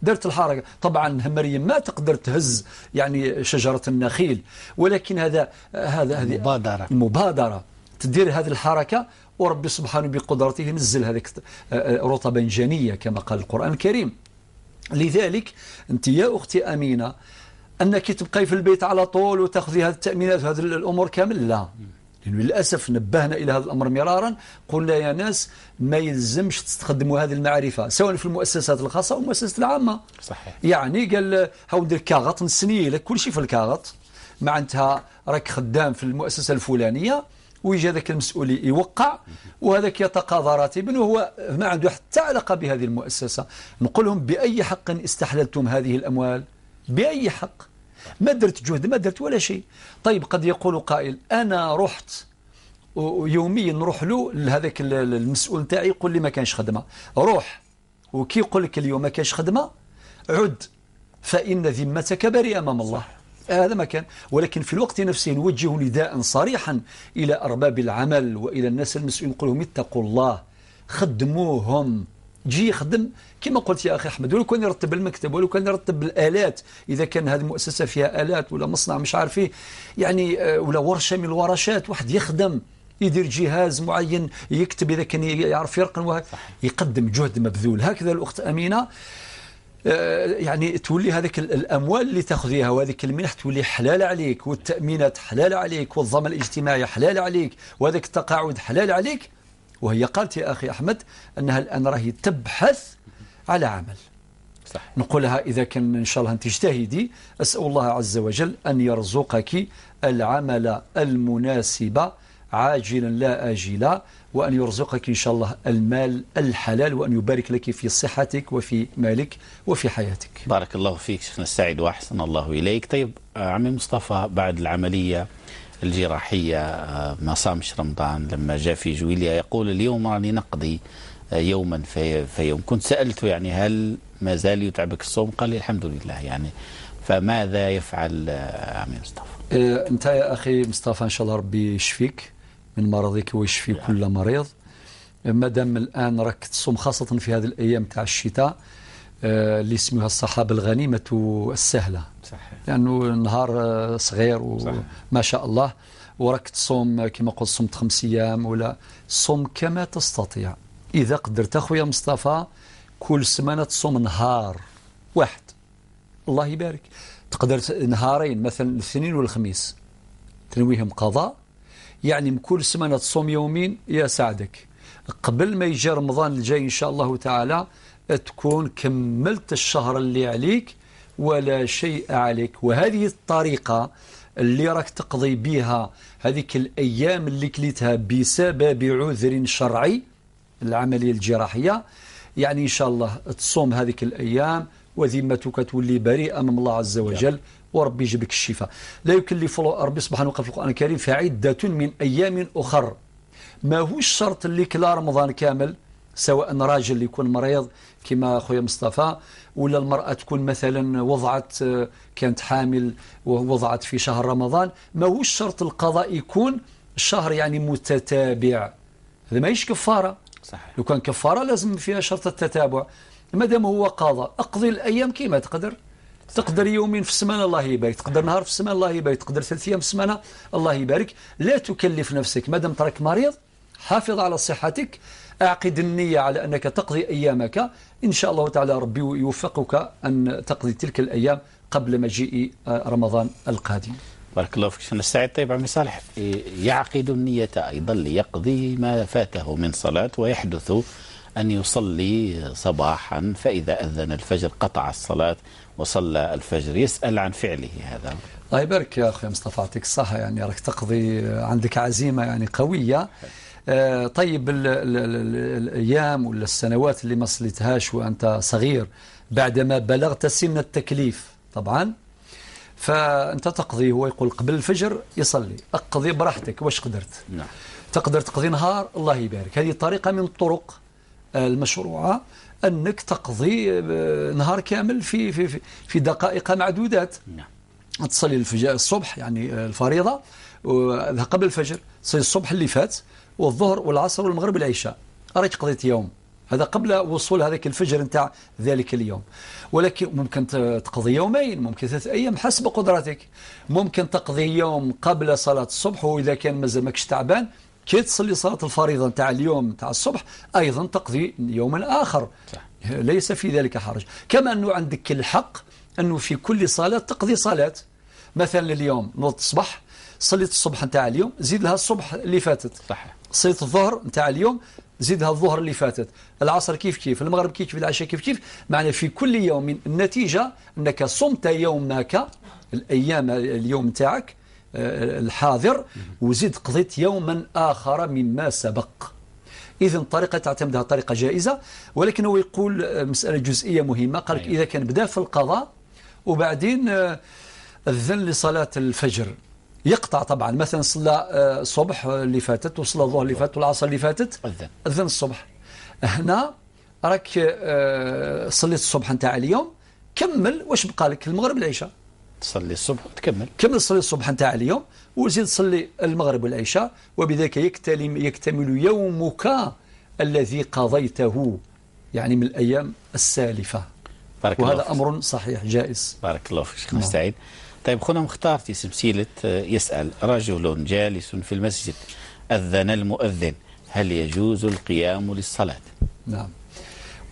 درت الحركة، طبعا مريم ما تقدر تهز يعني شجرة النخيل، ولكن هذا هذه مبادرة، مبادرة تدير هذه الحركة، وربي سبحانه بقدرته نزل هذيك رطبا جنية كما قال القرآن الكريم. لذلك أنت يا أختي أمينة أنك تبقي في البيت على طول وتأخذي هذه التأمينات وهذه الأمور كامل، لا، لأنه للأسف نبهنا إلى هذا الأمر مرارا، قلنا يا ناس ما يلزمش تستخدموا هذه المعرفة سواء في المؤسسات الخاصة أو المؤسسات العامة. صحيح. يعني قال هاو ندير كاغط نسني لك كل شيء في الكاغط، معناتها راك خدام في المؤسسة الفلانية، ويجي هذاك المسؤول يوقع وهذاك يتقاضى راتبا وهو ما عنده حتى علاقة بهذه المؤسسة. نقول لهم بأي حق استحللتم هذه الأموال؟ بأي حق؟ ما درت جهد، ما درت ولا شيء. طيب قد يقول قائل أنا رحت يوميا نروح له لهذاك المسؤول تاعي يقول لي ما كانش خدمة. روح، وكي يقول لك اليوم ما كانش خدمة عد، فإن ذمتك بريئة أمام الله. هذا ما كان. ولكن في الوقت نفسه نوجه نداء صريحا إلى أرباب العمل وإلى الناس المسؤولين، نقول لهم اتقوا الله، خدموهم. جي يخدم كما قلت يا أخي أحمد، ولو كان يرتب المكتب، ولو كان يرتب الآلات، إذا كان هذه المؤسسة فيها آلات ولا مصنع مش عارف ايه يعني، ولا ورشة من الورشات، واحد يخدم يدير جهاز معين، يكتب إذا كان يعرف يرقم، يقدم جهد مبذول. هكذا الأخت أمينة يعني تولي هذيك الأموال اللي تاخذيها وهذيك المنح تولي حلال عليك، والتأمينات حلال عليك، والضمان الاجتماعي حلال عليك، وهذاك التقاعد حلال عليك. وهي قالت يا أخي أحمد أنها الآن راهي تبحث على عمل. صح. نقولها إذا كان إن شاء الله أن تجتهدي، أسأل الله عز وجل أن يرزقك العمل المناسب عاجلا لا آجلا، وأن يرزقك إن شاء الله المال الحلال، وأن يبارك لك في صحتك وفي مالك وفي حياتك. بارك الله فيك شيخنا السعيد وأحسن الله إليك. طيب عمي مصطفى، بعد العملية الجراحية ما صامش رمضان، لما جاء في جويليا يقول اليوم راني نقضي يوما في يوم. كنت سألته يعني هل ما زال يتعبك الصوم؟ قال لي الحمد لله. يعني فماذا يفعل عمي مصطفى؟ أنت يا أخي مصطفى إن شاء الله ربي يشفيك من مرضك ويشفي كل مريض. ما دام الآن راك تصوم خاصة في هذه الأيام تاع الشتاء اللي يسموها الصحابة الغنيمة السهلة. صحيح. لأنه النهار صغير وما شاء الله، وراك تصوم كما قلت صمت 5 أيام ولا صوم كما تستطيع. إذا قدرت أخويا مصطفى كل سمانة تصوم نهار واحد، الله يبارك، تقدر نهارين مثلا الاثنين والخميس تنويهم قضاء، يعني كل سمانة تصوم يومين يا سعدك. قبل ما يجي رمضان الجاي إن شاء الله تعالى تكون كملت الشهر اللي عليك ولا شيء عليك. وهذه الطريقة اللي راك تقضي بها هذيك الأيام اللي كليتها بسبب عذر شرعي، العملية الجراحية، يعني إن شاء الله تصوم هذيك الأيام وذمتك تولي بريئة أمام الله عز وجل، وربي يجيبك الشفاء. لا يكلف ربي سبحانه وتعالى في القرآن الكريم فعدة من أيام أخر. ما هو الشرط اللي كلا رمضان كامل، سواء راجل يكون مريض كما خويا مصطفى، ولا المرأة تكون مثلا وضعت، كانت حامل ووضعت في شهر رمضان، ما هو الشرط القضاء يكون الشهر يعني متتابع. هذا ماهيش كفارة. صحيح. لو كان كفارة لازم فيها شرط التتابع. ما دام هو قضاء اقضي الأيام كما تقدر. تقدر يومين في السمانة الله يبارك، تقدر نهار في السمانة الله يبارك، تقدر 3 أيام في السمانة الله يبارك. لا تكلف نفسك، ما دام تراك مريض حافظ على صحتك، أعقد النية على أنك تقضي أيامك إن شاء الله تعالى، ربي يوفقك أن تقضي تلك الأيام قبل مجيء رمضان القادم. بارك الله فيك شيخنا السعيد. طيب عمي صالح، يعقد النية أيضا ليقضي ما فاته من صلاة ويحدث أن يصلي صباحا، فإذا أذن الفجر قطع الصلاة وصلى الفجر، يسأل عن فعله هذا. الله يبارك يا أخي مصطفى، يعطيك الصحة، يعني راك تقضي عندك عزيمة يعني قوية. طيب الأيام ولا السنوات اللي ما صليتهاش وأنت صغير بعدما بلغت سن التكليف طبعا، فأنت تقضي، هو يقول قبل الفجر يصلي، اقضي براحتك واش قدرت. نعم. تقدر تقضي نهار، الله يبارك. هذه طريقة من الطرق المشروعة، أنك تقضي نهار كامل في في في, في دقائق معدودات. نعم. تصلي الفجر الصبح يعني الفريضة قبل الفجر، تصلي الصبح اللي فات والظهر والعصر والمغرب والعشاء، راك قضيت يوم، هذا قبل وصول هذاك الفجر نتاع ذلك اليوم. ولكن ممكن تقضي يومين، ممكن 3 أيام حسب قدرتك، ممكن تقضي يوم قبل صلاة الصبح، وإذا كان مازال ماكش تعبان كي تصلي صلاة الفريضة نتاع اليوم نتاع الصبح أيضا تقضي يوما آخر. صح. ليس في ذلك حرج. كما أنه عندك الحق أنه في كل صلاة تقضي صلاة. مثلا اليوم نوض الصبح، صليت الصبح نتاع اليوم، زيد لها الصبح اللي فاتت. صح. صليت الظهر نتاع اليوم، زيدها الظهر اللي فاتت، العصر كيف كيف، المغرب كيف كيف، العشاء كيف كيف. معنى في كل يوم النتيجة أنك صمت يومك، الأيام اليوم تاعك الحاضر، وزيد قضيت يوما آخر مما سبق. إذن طريقة تعتمدها طريقة جائزة. ولكن هو يقول مسألة جزئية مهمة، قال لك إذا كان بدأ في القضاء وبعدين أذن لصلاة الفجر يقطع طبعا، مثلا صلى الصبح اللي فاتت وصلى الظهر اللي فاتت والعصر اللي فاتت، أذن الصبح. هنا راك صليت الصبح نتاع اليوم، كمل واش بقى لك؟ المغرب العشاء. تصلي الصبح وتكمل، كمل صلي الصبح نتاع اليوم وزيد صلي المغرب والعشاء، وبذلك يكتمل يومك الذي قضيته يعني من الأيام السالفة. بارك وهذا الله فيك. أمر صحيح جائز. بارك الله فيك شيخ مستعين. طيب خونا مختار في سلسلة يسأل: رجل جالس في المسجد أذن المؤذن، هل يجوز القيام للصلاة؟ نعم.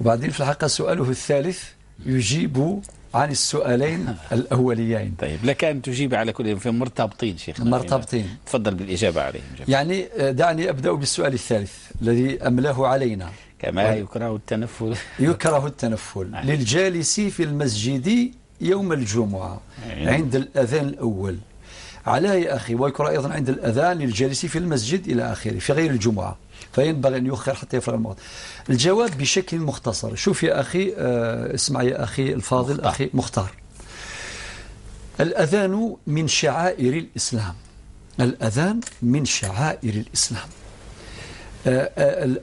وبعدين في الحقيقة سؤاله الثالث يجيب عن السؤالين الأوليين. طيب لك أن تجيب على كل، في مرتبطين شيخنا، مرتبطين. تفضل بالإجابة عليهم جميعا. يعني دعني أبدأ بالسؤال الثالث الذي أملاه علينا. كما يكره التنفل. يكره التنفل للجالس في المسجد يوم الجمعة عند الأذان الأول. على يا أخي، ويكره أيضا عند الأذان للجالس في المسجد إلى آخره في غير الجمعة، فينبغي أن يؤخر حتى يفرغ الموت. الجواب بشكل مختصر. شوف يا أخي، اسمع يا أخي الفاضل، مختار. أخي مختار، الأذان من شعائر الإسلام. الأذان من شعائر الإسلام.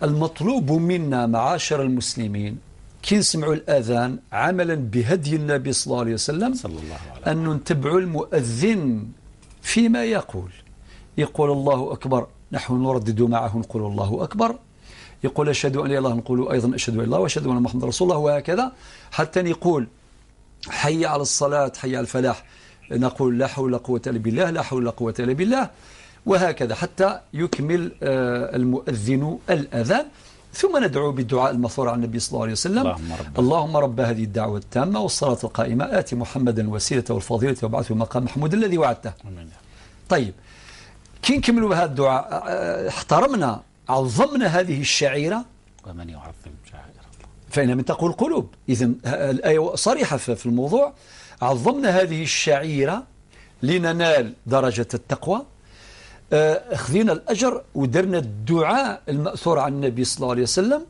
المطلوب منا معاشر المسلمين كي نسمعوا الأذان عملا بهدي النبي صلى الله عليه وسلم، صلى الله عليه أن نتبعوا المؤذن فيما يقول. يقول الله أكبر، نحن نردد معه نقول الله أكبر. يقول أشهد أن لا إله إلا الله، نقول أيضا أشهد أن لا إله إلا الله وأشهد أن محمد رسول الله، وهكذا حتى يقول حي على الصلاة، حي على الفلاح، نقول لا حول ولا قوة إلا بالله، لا حول ولا قوة إلا بالله، وهكذا حتى يكمل المؤذن الأذان. ثم ندعو بالدعاء المأثور عن النبي صلى الله عليه وسلم: اللهم رب, اللهم رب هذه الدعوة التامة والصلاة القائمة، آتي محمدا الوسيلة والفضيلة وابعثه مقام محمود الذي وعدته. طيب كي نكملوا بهذا الدعاء، احترمنا عظمنا هذه الشعيرة. ومن يعظم شعائر الله فإن من تقوى القلوب. إذن الآية صريحة في الموضوع. عظمنا هذه الشعيرة لننال درجة التقوى، أخذنا الأجر ودرنا الدعاء المأثور عن النبي صلى الله عليه وسلم.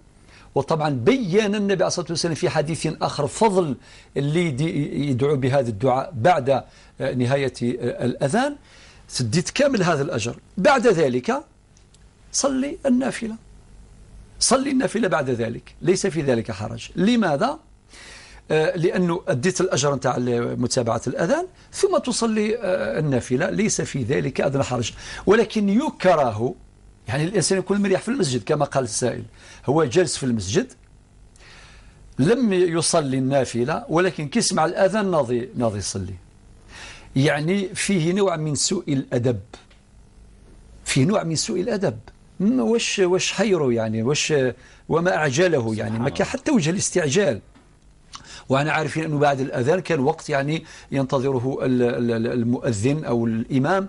وطبعا بيّن النبي عليه الصلاة والسلام في حديث آخر فضل اللي يدعو بهذا الدعاء بعد نهاية الأذان. سديت كامل هذا الأجر. بعد ذلك صلي النافلة، صلي النافلة بعد ذلك، ليس في ذلك حرج. لماذا؟ لأنه أديت الأجر نتاع متابعة الأذان ثم تصلي النافلة، ليس في ذلك أدنى حرج. ولكن يكره يعني الإنسان يكون مريح في المسجد كما قال السائل، هو جالس في المسجد لم يصلي النافلة، ولكن كي سمع الأذان ناضي يصلي. يعني فيه نوع من سوء الأدب، فيه نوع من سوء الأدب. واش حيره يعني، واش وما أعجله يعني، ما كان حتى وجه الاستعجال. وأنا عارفين أنه بعد الأذان كان وقت يعني ينتظره المؤذن أو الإمام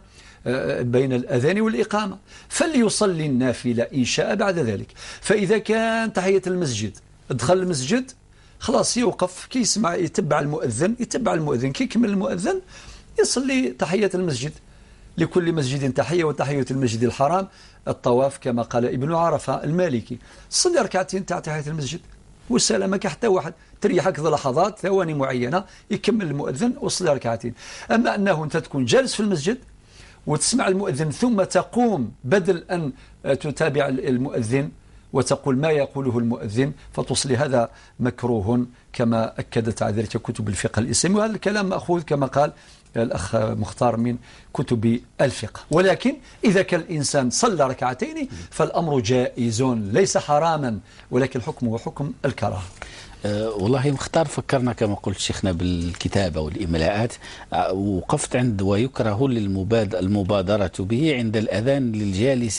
بين الأذان والإقامة، فليصلي النافلة إن شاء بعد ذلك. فإذا كان تحية المسجد دخل المسجد خلاص يوقف، كي يسمع يتبع المؤذن، يتبع المؤذن، كي يكمل المؤذن يصلي تحية المسجد. لكل مسجد تحية، وتحية المسجد الحرام الطواف كما قال ابن عرفة المالكي. صلي ركعتين تاع تحية المسجد والسلامة، حتى واحد تريحك لحظات ثواني معينة يكمل المؤذن وصلي ركعتين. أما أنه أنت تكون جالس في المسجد وتسمع المؤذن ثم تقوم بدل أن تتابع المؤذن وتقول ما يقوله المؤذن فتصلي، هذا مكروه كما أكدت على ذلك كتب الفقه الإسلامي. وهذا الكلام مأخوذ كما قال الأخ مختار من كتب الفقه. ولكن إذا كان الإنسان صلى ركعتين فالأمر جائز ليس حراما، ولكن حكمه حكم الكراهة. والله مختار فكرنا كما قلت شيخنا بالكتابة والإملاءات. وقفت عند ويكره المبادرة به عند الأذان للجالس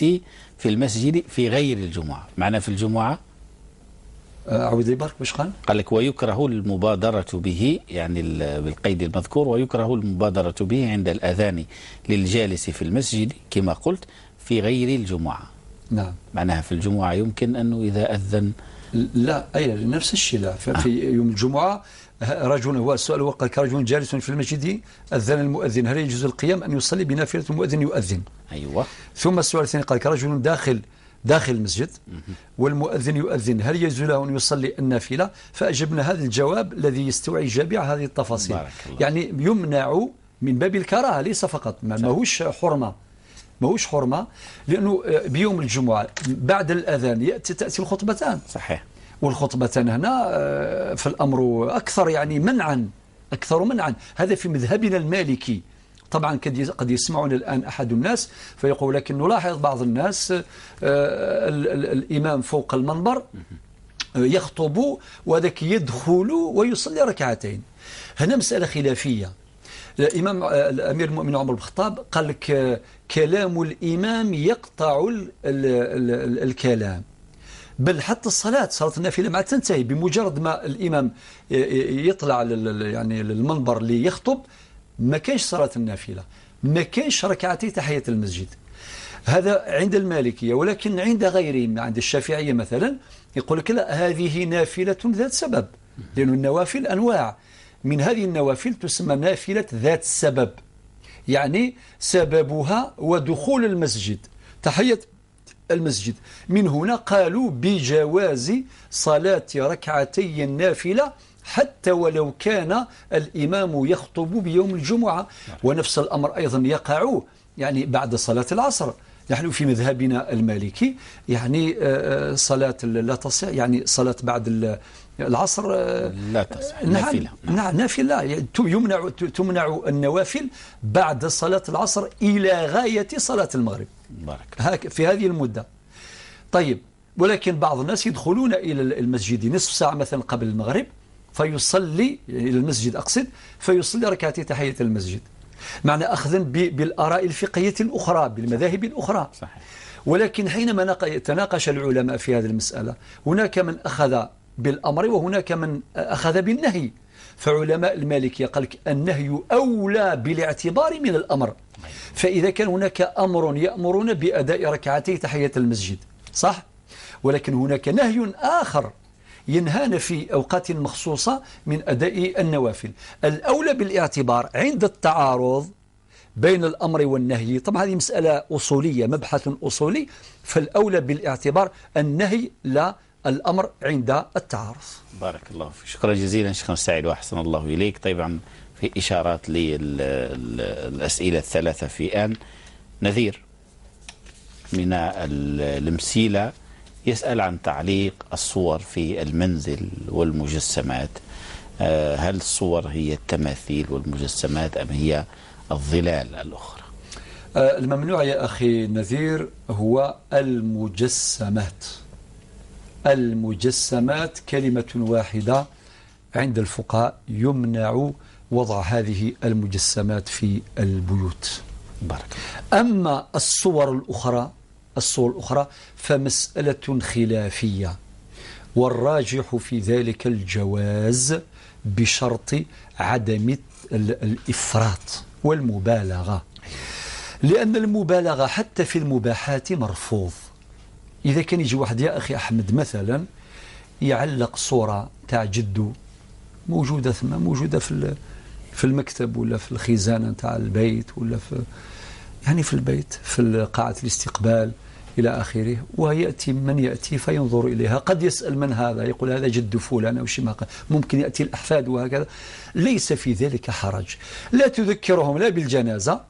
في المسجد في غير الجمعة. معنا في الجمعة أعود لي برك باش قال؟ قال لك ويكره المبادرة به، يعني بالقيد المذكور، ويكره المبادرة به عند الأذان للجالس في المسجد كما قلت في غير الجمعة. نعم، معناها في الجمعة يمكن أنه إذا أذن لا، أي نفس الشيء. لا، في يوم الجمعة رجل، هو السؤال هو قال رجل جالس في المسجد أذن المؤذن هل يجوز القيام أن يصلي بنافلة المؤذن يؤذن؟ أيوة. ثم السؤال الثاني قال رجل داخل المسجد والمؤذن يؤذن هل يجوز له أن يصلي النافلة؟ فأجبنا هذا الجواب الذي يستوعب جميع هذه التفاصيل. يعني يمنع من باب الكراهة ليس فقط، ماهوش حرمة، ماهوش حرمة، لأنه بيوم الجمعة بعد الأذان تأتي الخطبتان. صحيح. والخطبتان هنا في الأمر أكثر يعني منعا، أكثر منعا. هذا في مذهبنا المالكي. طبعا قد يسمعنا الآن أحد الناس فيقول، لكن نلاحظ بعض الناس الإمام فوق المنبر يخطب وذاك يدخل ويصلي ركعتين. هنا مسألة خلافية. الإمام الأمير المؤمنين عمر بن الخطاب قال لك كلام الإمام يقطع الكلام، بل حتى الصلاة، صلاة النافلة ما تنتهي بمجرد ما الإمام يطلع يعني للمنبر ليخطب، ما كانش صلاة النافلة، ما كانش ركعتي تحية المسجد. هذا عند المالكية، ولكن عند غيرهم، عند الشافعية مثلا يقول لك لا، هذه نافلة ذات سبب، لأن النوافل أنواع، من هذه النوافل تسمى نافلة ذات سبب، يعني سببها ودخول المسجد، تحية المسجد. من هنا قالوا بجواز صلاة ركعتي النافلة حتى ولو كان الإمام يخطب بيوم الجمعة. ونفس الأمر أيضا يقع يعني بعد صلاة العصر. نحن في مذهبنا المالكي يعني صلاة لا تصح، يعني صلاة بعد العصر لا تصح، نافلة. نعم، نافلة، تمنع النوافل بعد صلاة العصر إلى غاية صلاة المغرب. بارك في هذه المدة. طيب، ولكن بعض الناس يدخلون إلى المسجد نصف ساعة مثلا قبل المغرب فيصلي إلى المسجد، أقصد فيصلي ركعتي تحية المسجد، معنى أخذا بالآراء الفقهية الأخرى، بالمذاهب الأخرى. صحيح. ولكن حينما تناقش العلماء في هذه المسألة، هناك من أخذ بالأمر وهناك من أخذ بالنهي. فعلماء المالكية قال لك النهي أولى بالاعتبار من الأمر. فإذا كان هناك أمر يأمرون بأداء ركعتي تحية المسجد، صح؟ ولكن هناك نهي آخر ينهانا في أوقات مخصوصة من أداء النوافل. الأولى بالاعتبار عند التعارض بين الأمر والنهي، طبعا هذه مسألة أصولية، مبحث أصولي، فالأولى بالاعتبار النهي لا الأمر عند التعارض. بارك الله فيك، شكرا جزيلا شيخنا السعيد وأحسن الله إليك. طبعا في إشارات للأسئلة الثلاثة في آن. نذير من المسيلة يسأل عن تعليق الصور في المنزل والمجسمات، هل الصور هي التماثيل والمجسمات أم هي الظلال الأخرى؟ الممنوع يا أخي نذير هو المجسمات. المجسمات كلمة واحدة عند الفقهاء، يمنع وضع هذه المجسمات في البيوت. بارك. أما الصور الأخرى، الصور الأخرى فمسألة خلافية، والراجح في ذلك الجواز بشرط عدم الإفراط والمبالغة. لأن المبالغة حتى في المباحات مرفوض. إذا كان يجي واحد يا أخي أحمد مثلا يعلق صورة تاع جده موجودة ثم، موجودة في المكتب ولا في الخزانة تاع البيت ولا في يعني في البيت في قاعة الاستقبال إلى آخره، ويأتي من يأتي فينظر إليها، قد يسأل من هذا، يقول هذا جد فلان أو شيء ما، ممكن يأتي الأحفاد وهكذا، ليس في ذلك حرج. لا تذكرهم لا بالجنازة،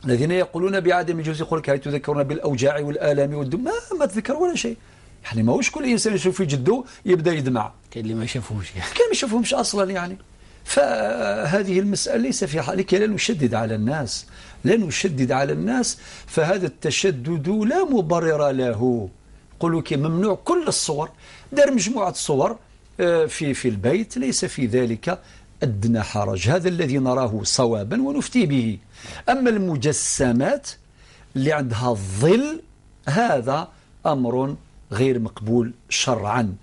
الذين يقولون بعدم الجواز يقول لك هاي تذكرون بالأوجاع والآلام والدم، ما تذكر ولا شيء. يعني ماهوش كل إنسان يشوف في جده يبدأ يدمع، كاين اللي ما يشوفهمش، يعني كاين ما يشوفهمش أصلا يعني. فهذه المسألة ليس في حالك، لا نشدد على الناس، لا نشدد على الناس، فهذا التشدد لا مبرر له. قولوا ممنوع كل الصور، دار مجموعة صور في البيت، ليس في ذلك أدنى حرج. هذا الذي نراه صوابا ونفتي به. أما المجسمات اللي عندها الظل هذا أمر غير مقبول شرعا.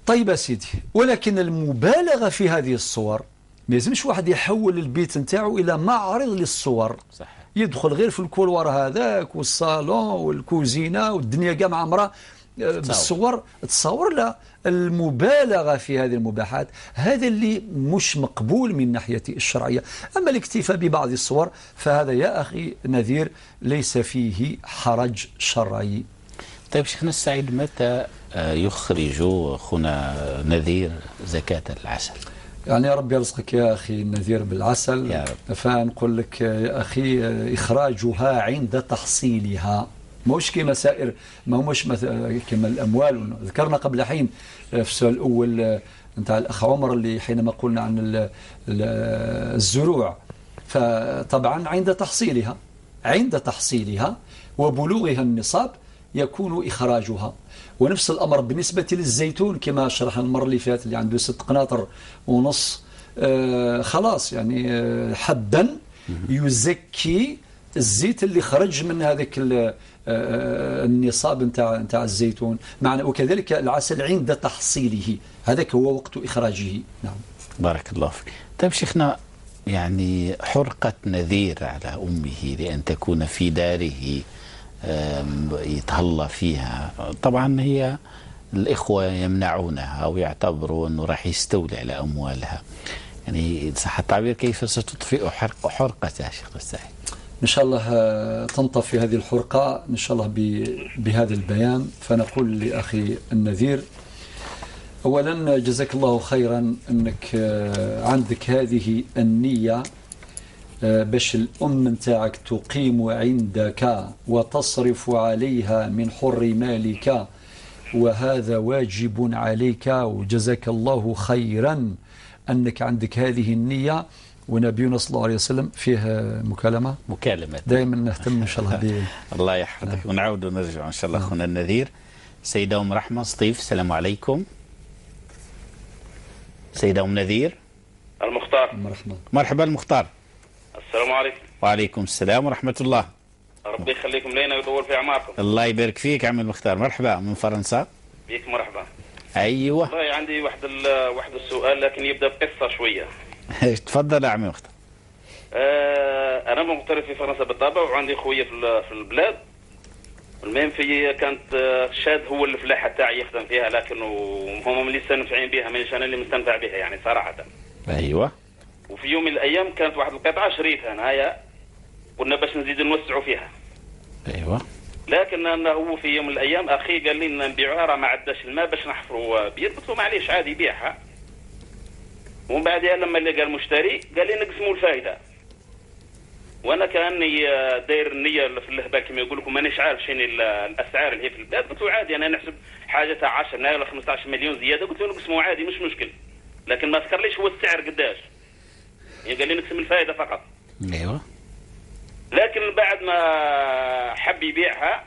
طيب يا سيدي، ولكن المبالغة في هذه الصور ما يلزمش واحد يحول البيت نتاعو إلى معرض للصور. صح. يدخل غير في ال couloir هذاك والصالون والكوزينة والدنيا كاع معمرة بالصور، تصور. لا، المبالغة في هذه المباحات هذا اللي مش مقبول من ناحية الشرعية. أما الاكتفاء ببعض الصور فهذا يا أخي نذير ليس فيه حرج شرعي. طيب شيخنا السعيد، متى يخرج أخونا نذير زكاة العسل؟ يعني يا رب يرزقك يا أخي النذير بالعسل يا رب. فنقول لك يا أخي إخراجها عند تحصيلها، ماهوش كما سائر، ما هماش كما الأموال. ذكرنا قبل حين في السؤال الأول نتاع الأخ عمر اللي حينما قلنا عن الزروع، فطبعا عند تحصيلها، عند تحصيلها وبلوغها النصاب يكون إخراجها. ونفس الأمر بالنسبة للزيتون كما شرحنا المرة اللي فاتت، اللي عنده 6 قناطر ونص خلاص يعني حبا يزكي الزيت اللي خرج من هذاك النصاب نتاع الزيتون معنا. وكذلك العسل عند تحصيله، هذاك هو وقت إخراجه. نعم، بارك الله فيك. طيب شيخنا، يعني حرقة نذير على أمه لأن تكون في داره يتهلى فيها، طبعا هي الإخوة يمنعونها أو يعتبروا أنه راح يستولي على أموالها، يعني صح التعبير، كيف ستطفئ حرقتها شيخ السعيد؟ إن شاء الله تنطفي هذه الحرقة إن شاء الله بهذا البيان. فنقول لأخي النذير أولا جزاك الله خيرا أنك عندك هذه النية باش الأم نتاعك تقيم عندك وتصرف عليها من حر مالك، وهذا واجب عليك، وجزاك الله خيرا أنك عندك هذه النية. ونبينا صلى الله عليه وسلم فيه مكالمة دائما نهتم إن شاء الله به. الله يحفظك. ونعود ونرجع إن شاء الله. أخونا النذير، سيدة أم رحمة سطيف، السلام عليكم. سيدة أم نذير المختار. مرحبا المختار. السلام عليكم. وعليكم السلام ورحمة الله. ربي يخليكم لينا ويطول في أعماركم. الله يبارك فيك عم المختار، مرحبا من فرنسا. بيك مرحبا. أيوه. والله عندي واحد السؤال، لكن يبدأ بقصة شوية. تفضل يا عمي مختار. أنا مغترب في فرنسا بالطبع، وعندي خويا في البلاد. المهم في كانت شاد هو الفلاحة تاعي يخدم فيها، لكن هم اللي مستنفعين بها، مانيش أنا اللي مستنفع بها يعني صراحة. أيوه. وفي يوم من الأيام كانت واحد القطعة شريتها أنايا، قلنا باش نزيد نوسعوا فيها. أيوه. لكن أنه هو في يوم من الأيام أخي قال لي نبيعوها، راه ما عداش الماء باش نحفروا بير. قلت له معليش عادي بيعها. ومن بعدها لما لقى المشتري قال لي نقسموا الفائدة. وانا كاني داير النية في الهبال كما يقول لكم، مانيش عارف شنو الاسعار اللي هي في البلاد. قلت له عادي انا نحسب حاجة تاع 10 ولا 15 مليون زيادة، قلت له نقسموا عادي مش مشكل، لكن ما ذكرليش هو السعر قداش، يعني قال لي نقسم الفائدة فقط. ايوه. لكن بعد ما حب يبيعها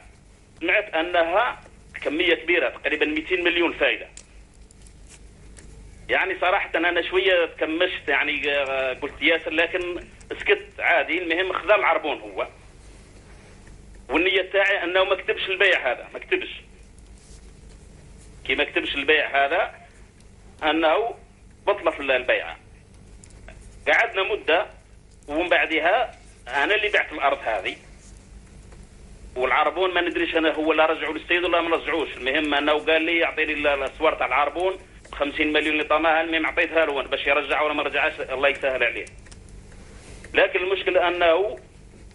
سمعت انها كمية كبيرة تقريبا 200 مليون فائدة. يعني صراحة أنا شوية تكمشت، يعني قلت ياسر، لكن سكت عادي. المهم خذا العربون هو، والنية تاعي أنه ما كتبش البيع هذا، ما كتبش. كي ما كتبش البيع هذا أنه بطل في البيعة. قعدنا مدة، ومن بعدها انا اللي بعت الارض هذه، والعربون ما ندريش انا هو لا رجعوا للسيد ولا ما رجعوش. المهم انه قال لي يعطيني الصور تاع العربون 50 مليون اللي طماها، المهم عطيتها له باش يرجع ولا ما رجعش الله يسهل عليه. لكن المشكلة انه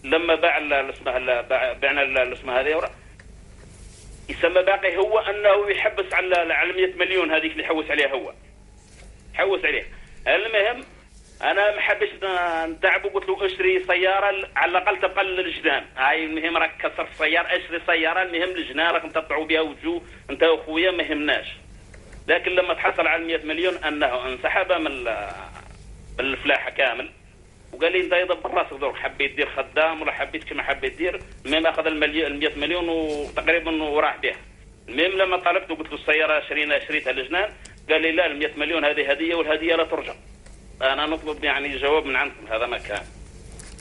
لما باع اسمها بعنا اسمها هذه يسمى باقي هو انه يحبس على 100 مليون هذيك اللي حوس عليها، هو حوس عليها. المهم انا ما حبيتش نتعبه، قلت له اشتري سيارة على الاقل تبقى للجنان، هاي المهم راك كسرت السيارة اشتري سيارة، المهم الجنان راكم تقطعوا بها وتجوا انت وخويا ما يهمناش. لكن لما تحصل على 100 مليون انه انسحب من الفلاحة كامل، وقال لي انت يدبر راسك درك، حبيت دير خدام ولا حبيت كما حبيت دير. المهم اخذ ال 100 مليون وتقريبا وراح بها. المهم لما طلبته قلت له السيارة شريتها للجنان، قال لي لا ال 100 مليون هذه هديه والهديه لا ترجع. انا نطلب يعني جواب من عندكم، هذا ما كان.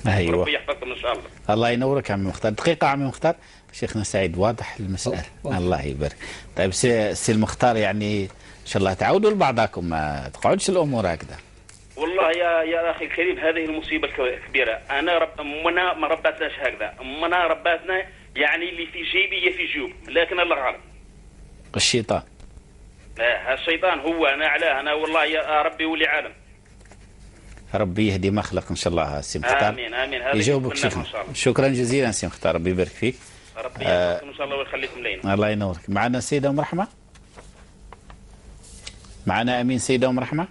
ايوه ربي يحفظكم ان شاء الله. الله ينورك عمي مختار. دقيقة عمي مختار، شيخنا سعيد واضح المسالة. الله يبارك. طيب سي المختار، يعني ان شاء الله تعودوا لبعضكم، ما تقعدش الامور هكذا. والله يا اخي الكريم هذه المصيبة الكبيرة. انا امنا ما ربتناش هكذا، امنا ربتنا يعني اللي في جيبي يا في جيوب، لكن الله غالب. الشيطان. لا الشيطان هو انا علاه، انا والله يا ربي ولي عالم. ربي يهدي ما خلق ان شاء الله سي مختار. امين امين. هذا يجاوبك شيخنا. شكرا جزيلا سي مختار، ربي يبارك فيك. ربي يحفظكم ان شاء الله ويخليكم لينا. الله ينورك. معنا السيدة ام رحمه؟ معنا امين سيده ام رحمه؟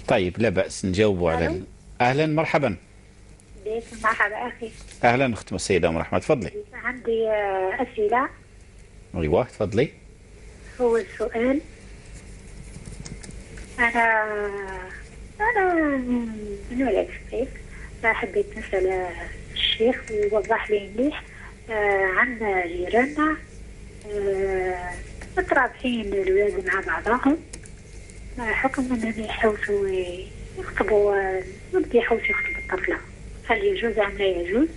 طيب لا باس نجاوبوا على. اهلا مرحبا. مرحبا اخي. اهلا اخت السيدة ام رحمه، تفضلي. عندي اسئلة. ايوه تفضلي. هو السؤال، أنا من ولاية سطيف، حبيت نسأل الشيخ ويوضح لي مليح. عندنا جيراننا مترابطين الولاد مع بعضهم، حكم أنهم يحوسوا يخطبوا، الولد يحوس يخطب الطفلة، هل يجوز أم لا يجوز؟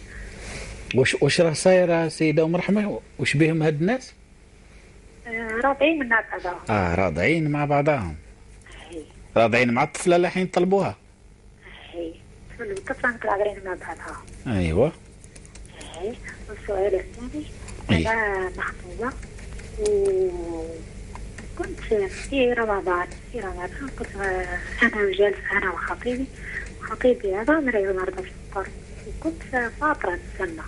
واش راه صاير سيدة أم رحمة؟ واش بهم هاد الناس؟ راضعين مع بعضهم. راضعين مع بعضهم. راضعين مع الطفلة اللي حين طلبوها. اي الطفلة متراضعين مع بعضها. ايوه. اي والسؤال الثاني، انا مخطوبه وكنت في رمضان كنت انا وجالسه انا وخطيبي، خطيبي هذا مريض مرض السكر، وكنت فاطره نتسنى.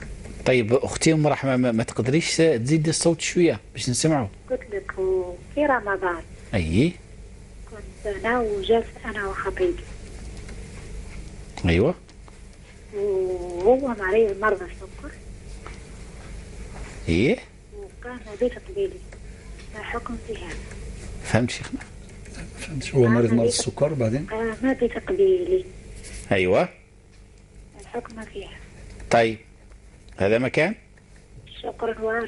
طيب اختي ام رحمه، ما تقدريش تزيدي الصوت شوية باش نسمعوا؟ قلت لك في رمضان. اي كنت أنا وجالسة أنا وخطيبي. أيوة. وهو مريض مرض السكر. إيه. وكان بيت قبيلي، ما حكم في هذا؟ فهمت شيخنا؟ فهمت. هو مريض مرض السكر بعدين؟ ما بيت قبيلي. أيوة. الحكم فيها. طيب هذا مكان؟ شكرا.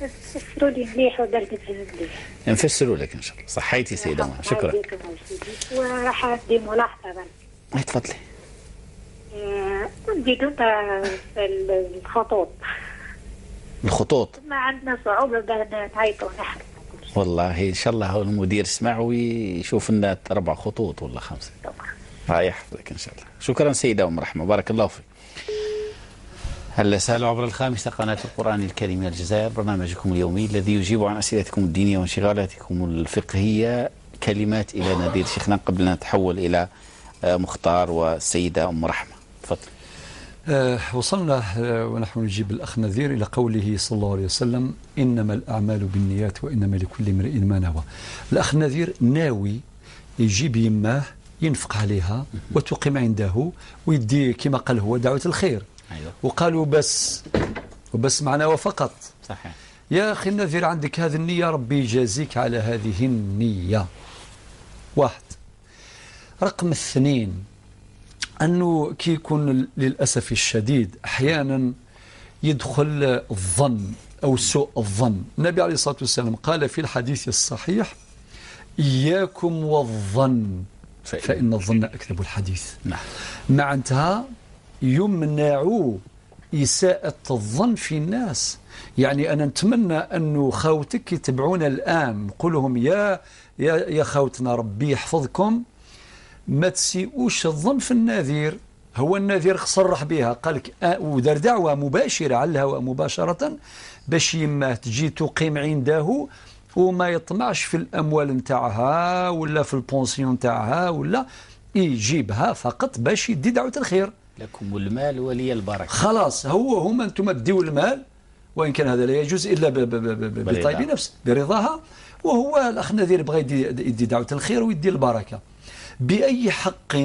فسروا لي مليح وبرد نفهم مليح. نفسروا لك ان شاء الله. صحيتي سيده ماما، شكرا. وراح عندي ملاحظة برك. تفضلي. نزيدوا في الخطوط. الخطوط؟ ما عندنا صعوبة باه نعيطوا نحن. والله ان شاء الله هو المدير سمع ويشوف لنا 4 خطوط ولا 5. الله يحفظك ان شاء الله. شكرا سيده ام رحمه، بارك الله فيك. هلا سهل عبر الخامسة قناة القرآن الكريم من الجزائر، برنامجكم اليومي الذي يجيب عن أسئلتكم الدينية وانشغالاتكم الفقهية. كلمات إلى نذير شيخنا قبل أن نتحول إلى مختار والسيدة أم رحمة. تفضل. وصلنا ونحن نجيب الأخ نذير إلى قوله صلى الله عليه وسلم: إنما الأعمال بالنيات وإنما لكل امرئ ما نوى. الأخ نذير ناوي يجيب يماه ينفق عليها وتقيم عنده ويدي كما قال هو دعوة الخير. أيوة. وقالوا بس وبس معنا وفقط. صحيح. يا أخي النذير عندك هذه النية، ربي يجازيك على هذه النية. واحد. رقم اثنين، أنه كي يكون للأسف الشديد أحيانا يدخل الظن أو سوء الظن. النبي عليه الصلاة والسلام قال في الحديث الصحيح: إياكم والظن فإن الظن أكذب الحديث. نعم. معناتها يمنع إساءة الظن في الناس. يعني أنا نتمنى أنه خاوتك يتبعونا الآن، نقول لهم يا يا يا خاوتنا ربي يحفظكم، ما تسيئوش الظن في النذير. هو النذير صرح بها، قال لك ودار دعوة مباشرة على الهواء مباشرة باش يماه تجي تقيم عنده وما يطمعش في الأموال نتاعها ولا في ال pension نتاعها ولا يجيبها فقط باش يدي دعوة الخير. لكم المال ولي البركة. خلاص هو هما انتم تديو المال، وإن كان هذا لا يجوز إلا بطيب نفس برضاها، وهو الأخ النذير بغى يدي دعوة الخير ويدي البركة. بأي حق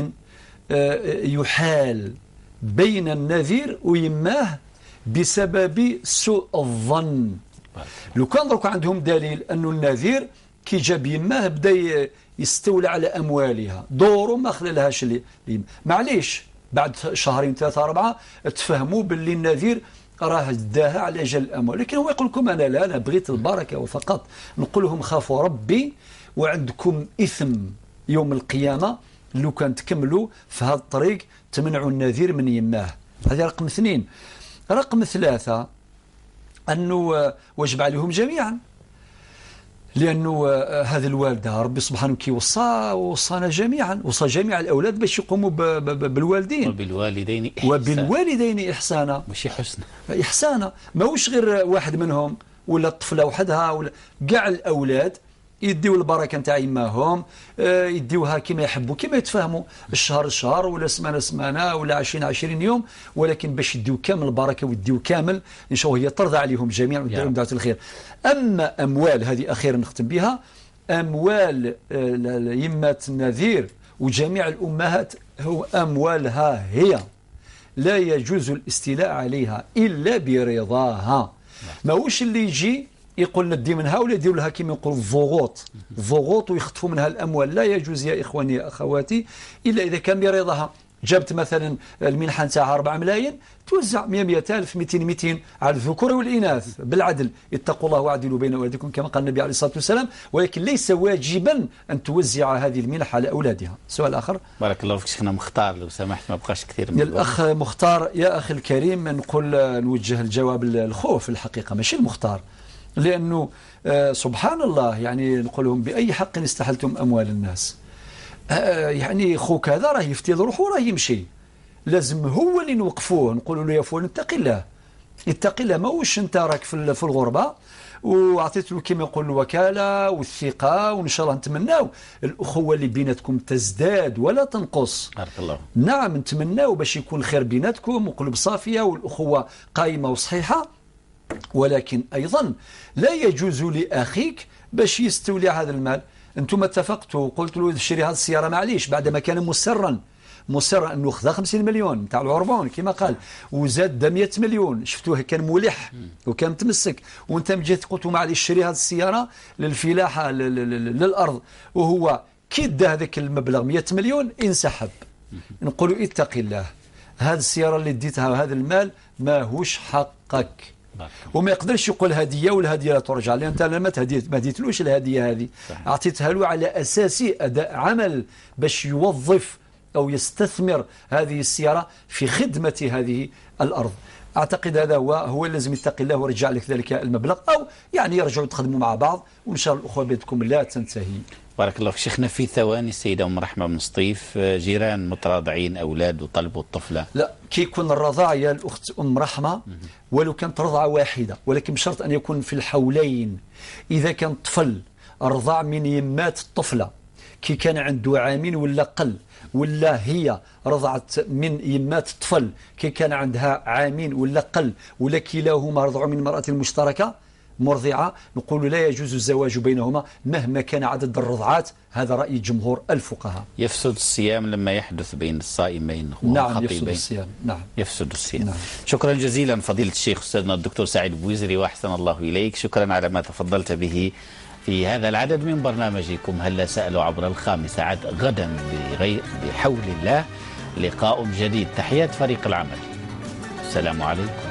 يحال بين النذير ويماه بسبب سوء الظن؟ لو كان درك عندهم دليل أن النذير كي جاب يماه بدا يستولى على أموالها، دوره ما خلالهاش اللي معليش بعد شهرين ثلاثة أربعة تفهموا باللي النذير راه داها على جال الأموال، لكن هو يقول لكم أنا لا، أنا بغيت البركة وفقط. نقول لهم خافوا ربي وعندكم إثم يوم القيامة لو كان تكملوا في هذا الطريق تمنعوا النذير من يماه. هذا رقم اثنين. رقم ثلاثة أنه واجب عليهم جميعا، لأنه هذه الوالدة ربي سبحانه كي وصانا جميعا، وصى جميع الأولاد باش يقوموا بالوالدين، وبالوالدين إحسانا، وبالوالدين إحسانا، ماشي حسنا، إحسانا، ماهوش غير واحد منهم ولا الطفلة وحدها، ولا كاع الأولاد يديو البركة نتاع يماهم، يديوها كما يحبوا كما يتفاهموا، الشهر شهر ولا سمانه سمانه ولا 20 20 يوم، ولكن باش يديو كامل البركة ويديو كامل ان شاء الله هي ترضى عليهم جميعا ويديرهم دعوه الخير. اما اموال هذه اخيرا نختم بها، اموال يمات النذير وجميع الامهات هو اموالها هي، لا يجوز الاستيلاء عليها الا برضاها. ماهوش اللي يجي يقول ندي منها ولا يديروا لها كما يقول الضغوط، الضغوط ويخطفوا منها الاموال. لا يجوز يا اخواني يا اخواتي الا اذا كان برضاها. جابت مثلا المنحة نتاعها 4 ملايين توزع 100 100,000 200 200 على الذكور والاناث بالعدل، اتقوا الله واعدلوا بين اولادكم كما قال النبي عليه الصلاة والسلام، ولكن ليس واجبا ان توزع هذه المنحة على اولادها. سؤال اخر. بارك الله فيك شيخنا مختار، لو سمحت ما بقاش كثير من الاخ مختار. يا اخي الكريم نقول نوجه الجواب الخوف الحقيقة ماشي المختار، لأنه سبحان الله يعني نقول لهم بأي حق استحلتم أموال الناس؟ يعني خوك هذا راه يفتي روحه وراه يمشي، لازم هو اللي نوقفوه نقولوا له يا فلان اتق الله، اتق الله، ماهوش انت راك في الغربة وعطيت له كما يقول الوكالة والثقة، وان شاء الله نتمناو الاخوة اللي بيناتكم تزداد ولا تنقص. بارك الله. نعم نتمناو باش يكون خير بيناتكم وقلوب صافية والاخوة قائمة وصحيحه، ولكن أيضا لا يجوز لأخيك باش يستولي هذا المال. أنتم اتفقتوا وقلت له اشتري هذه السيارة معليش، بعدما كان مصرا أنه خذا 50 مليون نتاع العربون كما قال، وزاد 100 مليون، شفتوه كان ملح وكان متمسك، وأنت جيت قلت معليش اشتري هذه السيارة للفلاحة للأرض، وهو كي دا هذاك المبلغ 100 مليون انسحب. نقولوا اتق الله، هذه السيارة اللي ديتها هذا المال ماهوش حقك. وما يقدرش يقول هديه والهديه لا ترجع، لان انت ما هديتلوش الهدية هذه، اعطيتها له على اساس اداء عمل باش يوظف او يستثمر هذه السيارة في خدمة هذه الارض. اعتقد هذا هو لازم يتقي الله ويرجع لك ذلك المبلغ، او يعني يرجعوا تخدموا مع بعض، وان شاء الله الاخوة بينكم لا تنتهي. بارك الله فيك شيخنا. في ثواني السيدة أم رحمة من سطيف، جيران متراضعين أولاد وطلبوا الطفلة. لا، كي يكون الرضاع يا الأخت أم رحمة ولو كانت رضعة واحدة، ولكن بشرط أن يكون في الحولين. إذا كان طفل رضع من يمات الطفلة كي كان عنده عامين ولا قل، ولا هي رضعت من يمات الطفل كي كان عندها عامين ولا قل، ولا كلاهما رضعوا من المرأة المشتركة مرضعة، نقول لا يجوز الزواج بينهما مهما كان عدد الرضعات. هذا رأي جمهور الفقهاء. يفسد الصيام لما يحدث بين الصائمين. نعم يفسد الصيام. نعم يفسد الصيام. نعم. شكرا جزيلا فضيلة الشيخ أستاذنا الدكتور سعيد بوزري، وأحسن الله إليك. شكرا على ما تفضلت به في هذا العدد من برنامجكم هلا سألوا عبر الخامسة. عد غدا بحول الله لقاء جديد. تحيات فريق العمل. السلام عليكم.